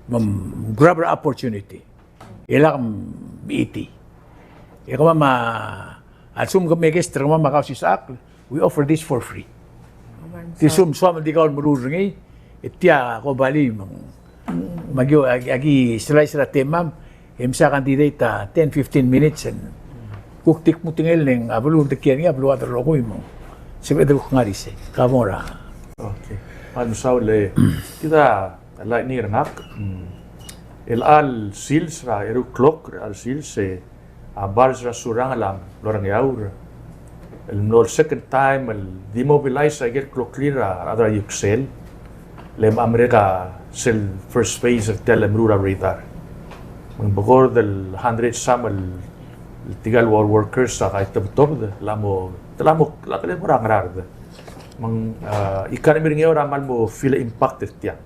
Me, mm, grab er a opportunity. E lak, mm, mechitii. E kemam a, a lsekum ke mekesai er kemam a Kausisechakl, we offer this for free. Tia lsekum soam el di kau el meruul er ngii, e tia kombalii me ng, me aki, aki, aki slice er a temam, e msa candidate a ten, fifteen minutes, e ng kuk di kmutengel e ng a beluu el dekiei er ngii a beluulechad el rokui me ng sebeched el kuk ngar er isei. Ka mo er a. Okay. Kmal mesaul e, kid a lightning er ngak, mm, el chelecha el sils er a eru el klok, er a chelecha el sils e, a, bars er a Surangel a mlo er a Ngeaur el mlo el second time el demobilize a ikel kloklir a rechad er a Yuksel, le mla merek a sel first phase er tia el meruul a radar. Me ng bekord el hundred some el, el tirka el war workers a kaitebetobed, el mo, el mo, el mo er a Ngaraard. Me ng, a, economy er a Ngeaur a kmal mo feel a impact er tiang.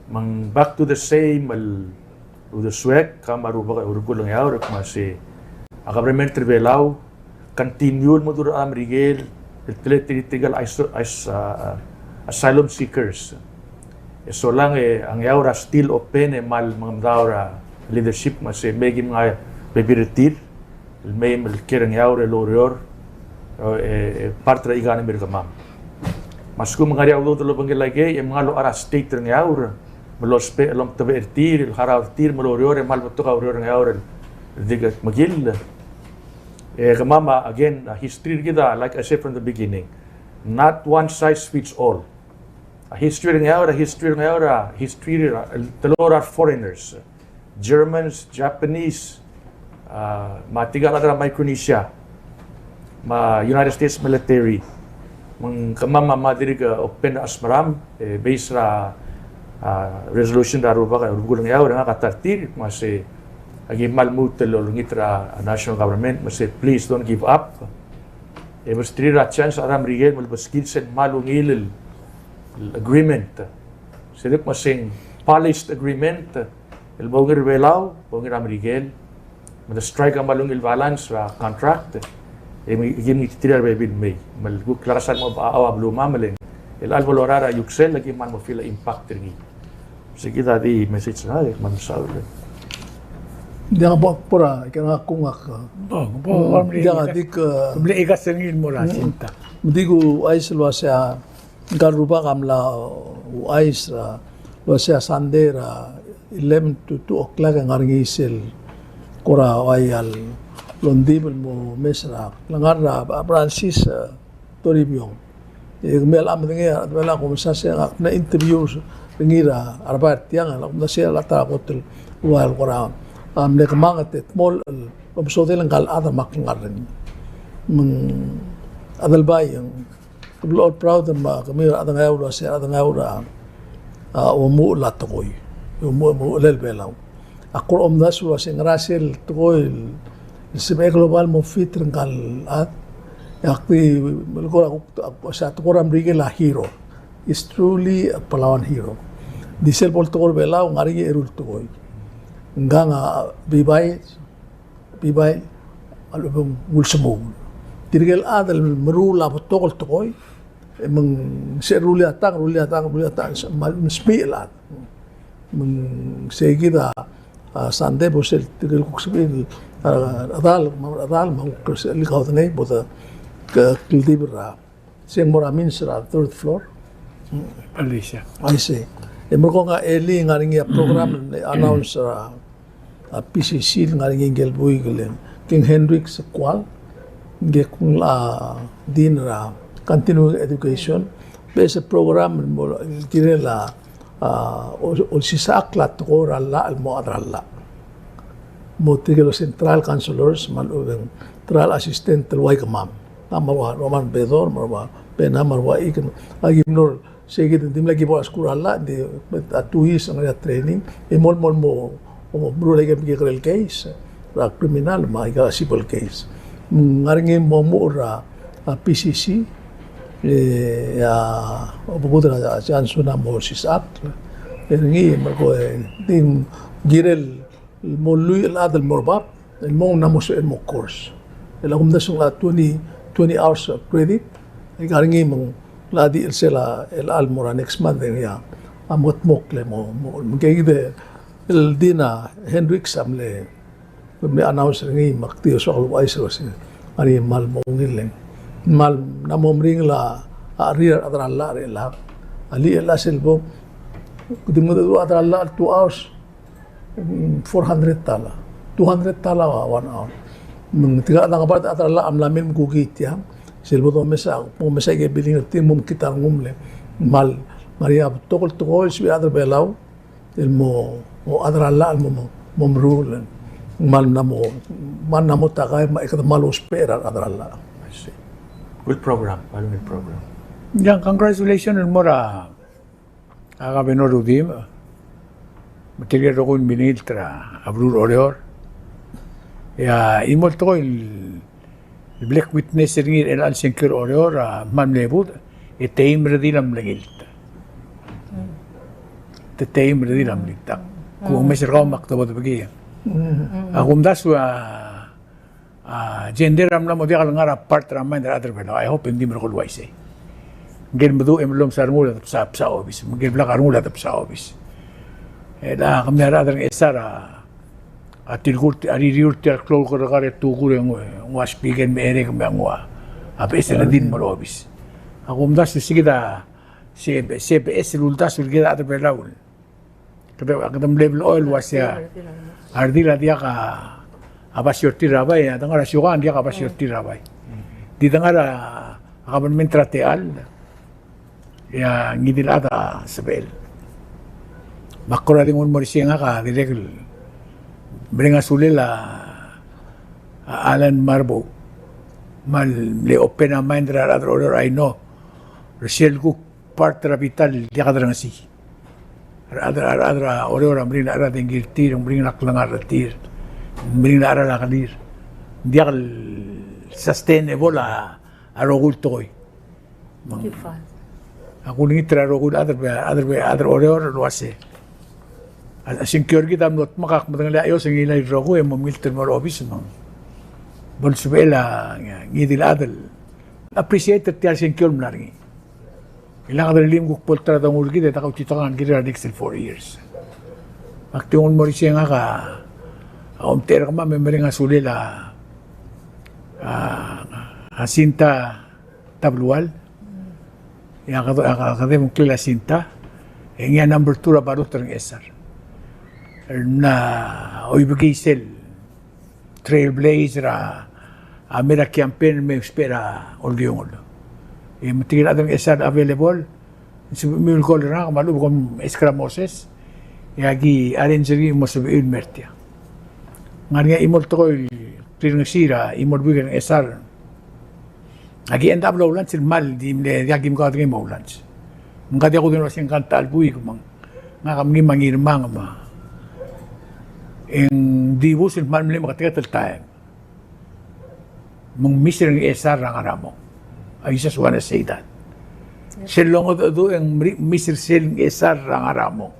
Me ng back to the same el uldesuek, kemam a rubak, rubekul a Ngeaur, el kmo se a government er a Belau continue el mo dmu er a Merikel el tele tirke el iso-, is-, a, asylum seekers. E solang e a Ngeaur a still open e kmal mengemedaol er a leadership me se mei e kim ngar er a bebil er tir el mei me el kiei er a Ngeaur el oureor, e, e, part er a economy er kemam. Me a lsekum e ng ngar er ngii a udoud el obengkel aikei, e mngai el locha er a state er a Ngeaur me lousbech el omtebechel er tir, el harau er tir me loureor, e kmal betok a ureor er a Ngeaur el di kmekill. E kemam a, again, a history er kid a, like I said from the beginning, not one size fits all. A history er a Ngeaur, a history er a Ngeaur, a history er a, el teloi er a foreigners. Germans, Japanese, a, me tirka el chad er a Micronesia, me a United States military. Me ng kemam a mla dirk open a chesmeram, e, based er a, a, resolution er a rubak, rubekul a Ngeaur, e ngak a ta er tir, me se, aki kmal lmuut el olengit er a national government, me se, please don't give up. E mesterir a chance a rechad er a Merikel me lebeskid sel kmal ungil el, el agreement. Se dirk me se ng polished agreement, el bo ungil er a Belau, bo ungil er a Merikel, me de strike a kmal ungil balance er a contract, e me, e kim ngititerir a rebebil el mei. Me le kuk lak sal mo bechachau a belumam, me le ng, el chelecha el bo lorael er a Yuksel, e aki kmal mo feel a impact er ngii. Se kid a di message er ngak, e kmal mesaul. Diak bo kora, kora ngak kung ak. Bo, bo, mm, diak a dik, eh, mle ikas er ngii el mo er a, mm, sinta. Ng di kuchais el uasei a ngka el rubak a mla ouchais er a, el uasei a Sunday er a eleven to two o'clock e ng ngar er ngii sel kora uai el ongdibel el mo mes er a klengar er a Francis, eh, Toribiong. E kemiu a medengei a, a, a, ko mesa se ngak mla interview er ngii er a, a rebai er tiang, a, mesa se a ta er a kot el ua el kora, a, mle kemanget e te mo, el, omesodel ngka el chad me a klengar er ngii. Me ng, a, Adelbai, e ng, keblo el proud me a, kemiu a rechad er a Ngeaur, a se a rechad er a Ngeaur a, a, omuchel a tekoi. Omuchel, omuchel er a Belau. Ak kora omdasu el uasei ngera sel tekoi el sebechek el oba el mo fit er ngka el chad. E ak di melekoi a kuk, a, se a tekoi er a Merikel a hero. He's truly a Palauan hero. Di sel bo el tekoi er a Belau, ng ngar er ngii a eru el tekoi. Ngkang a Bibai, Bibai, a lechub e ng Ulsemuul. Tirke el chad el meruul a betok el tekoi, e me ng se rullii a tang, rullii a tang, rullii a tang, me ng smiich el chad. Me ng se kid a, a, Sunday bo sel tirke el kuk sebechir, a, a rechedal, me a rechedal, me a kuk sebechir el kaudengei, bo de, ke, kldibel er a, se ng mo er a means er a third floor. Alicia. I see. E merekong a elii ng ngar er ngii a program el announce er a, a, P C C el ngar er ngii ngike el buik el King Hendrik Sekual, ngike kung, a, dean er a continuing education, beches el program el mo kirel a, a, ol-, olsisechakl a tekoi er a llach el mo chad er a llach. Mo tirke el central counselors, me a lechub e ng trial assistant el ua kemam. A me a ua, ua Bedor, me a ua Bena, me a ua Ikem, a ki mlo er Sei kid, ng dimlak ki bo er a skuul er a llach, ng di, a two years a ngar er ngii a training, e mo, mo, mo, mo meruul aike el mekekerei el case, er a criminal, me aike el civil case. Ng ngar er ngii el mo omuchel er a, a P C C, e, a, obekudel a, a chance a mo sisechakl, e ngii, me ko, e, ng di ng kirel el mo lluich el chad el mo er bab, el mo ng mla mo sebechel el mo course. El a kumdasu ng twenty, twenty hours of credit, e ngar er ngii me ng mla di el sel a, el chad el mo er a next month, e ngii a, a mo kldmokl el mo, mo, me ng kid el dean a Hendricks a mle, mle announce er ngii me ak di soak el ouchais el uasei, ngar er ngii me ng kmal mo ungil el, me ng mla mo meringel a, a cherir a rechad er a llach er chelechang. A lichel a sel bo, di mo dmu a rechad er a llach el two hours, four hundred dollar, two hundred dollar a one hour. Me ng tirka a dang bar a ta er a llach a mla mei el mkukii tiang, sel bo domes a, bo domes aike el building er tir, mo mekngit a rengum el, me ng mla, me ng ngar er ngii a betok el tekoi el sebechir a rechad er a Belau el mo, mo chad er a llach el mo, mo, mo meruul, me ng mla mo, me ng mla mo takai, me kede mla ousbech er a rechad er a llach. I see. Good program, kmal ungil program. Yeah, congratulations el mo er a a Governor Rudimch, me tirke el rokui el milengilt er a beluu er Oreor. E a chimo el tekoi el bla kwitness er ngii er chelecha el sengkio er Oreor a kmal mle budech, e teim el redil a mlengilt. Te teim el redil a mlengilt. Ak kumes er kau me ak debedebekii. A kumdasu a A, gender a mla mo diak el ngar er a part er a mind er a rechad er a Belau. I hope e ng di merekong el uaisei. Ngike el meduch e melemolem a rengul a debsa, debsa obis. Ngike el blak a rengul a debsa obis. E a kemiu a rechad er a Ngchesar a, a tilkur, a ririul tia el klou el kerrekar e tukur e ng ua, ng ua speaker me a erek me a ngua. A beches el redil el mo er a obis. A kumdasu se kid a, se, se beches el uldasu el kid a rechad er a Belau. Kede, kede mle blechoel el uasei a redil a diak a basio er tir er a bai, a dengar er a siukang a diak a basio er tir er a bai. Di dengar er a kabelment er a techall, e a ngii di el chad a sebechel. Me ak kora di nguu el mo er isei ngak a dirrek el mereng a sulel a, a Alan Marbou. Me a mle open a mind er a rechad er a Oreor, I know. Er sel kuk part er a bita el diak derrengesii. A rechad, a rechad er a Oreor a meringel a cherar e ngii er tir, meringel a klengar er tir, meringel a cherar a kelir. Ng diak el sustainable a, a rokui el tekoi. Me ng, ak ulengit er a rokui el chad er a, chad er a, chad er a Oreor el uasei. A, a sengkio er kid a mlo dmak, ak medengelii a Dios e ngilai el rokui e mo mengiltii el mo er a obis me ng bo lsebechel a ngii di el chad el appreciate er tia el sengkio el mla er ngii. E lak derellii me kuk bo el ta er a dongu er kid e de kautitekangel kirir a next el four years. Ak di nguu el mo er isei ngak a, omtechei er kemam e mereng a sulel a, a, a Sinta Tablual. E a kede, a kede mengklel a Sinta. E ngii a number two er a barut er a Ngchesar. Er a oibekii sel trailblazer a, a mera campaign me ousbech er a Olkiungel. E me tirke el chad er a Ngchesar available, sebechemiu el call er ngak me a lechub e kom ask er a Moses, e aki arrange er ngii el mo sebechiu el mer tia. Ng ngar er ngii a chimo el tekoi el rirengesii er a chimo el buik er a Ngchesar. Aki end up el oulunch el kmal di mle diak kim kaodengei el mo oulunch. Ngka diak kudengei el uasei ngka el ta el buik me ng, ngak a mngii me a Ngirmang me a, e ng dibus el kmal mle meketeket el taem. Me ng miss er a Ngchesar er a ngar er a mong. I just wanna say that. Sel longedecheduch e ng mri-, miss er sel Ngchesar er a ngar er a mong.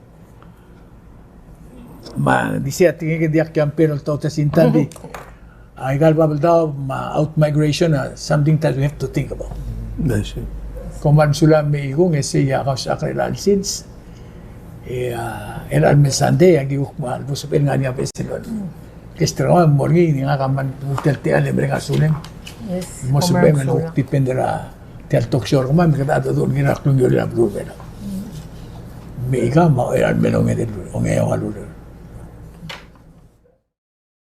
Me di sei a tekingek e diak campaign el oltaut a Sinta, di. Aika el Babeldaob me a outmigration a something that we have to think about. Yes, sir. Kom kmal mesulang me ikung, e sei a kausisechakl er chelecha el sils. E a, chelecha el me el Sunday, aki kuk me a lebo sebechel el ngar er ngii a beches el Kester, ng mo er ngii, ngak a kmal ungil tia el techall e mereng a sulem. Yes, mo kom sebechem el kuk depend er tia el talk show er kemam, me kede mengedecheduch el kirel a klungiolel a beluu er a Belau. Me ika me a, er a, me a ongedei, ongedei a ureor.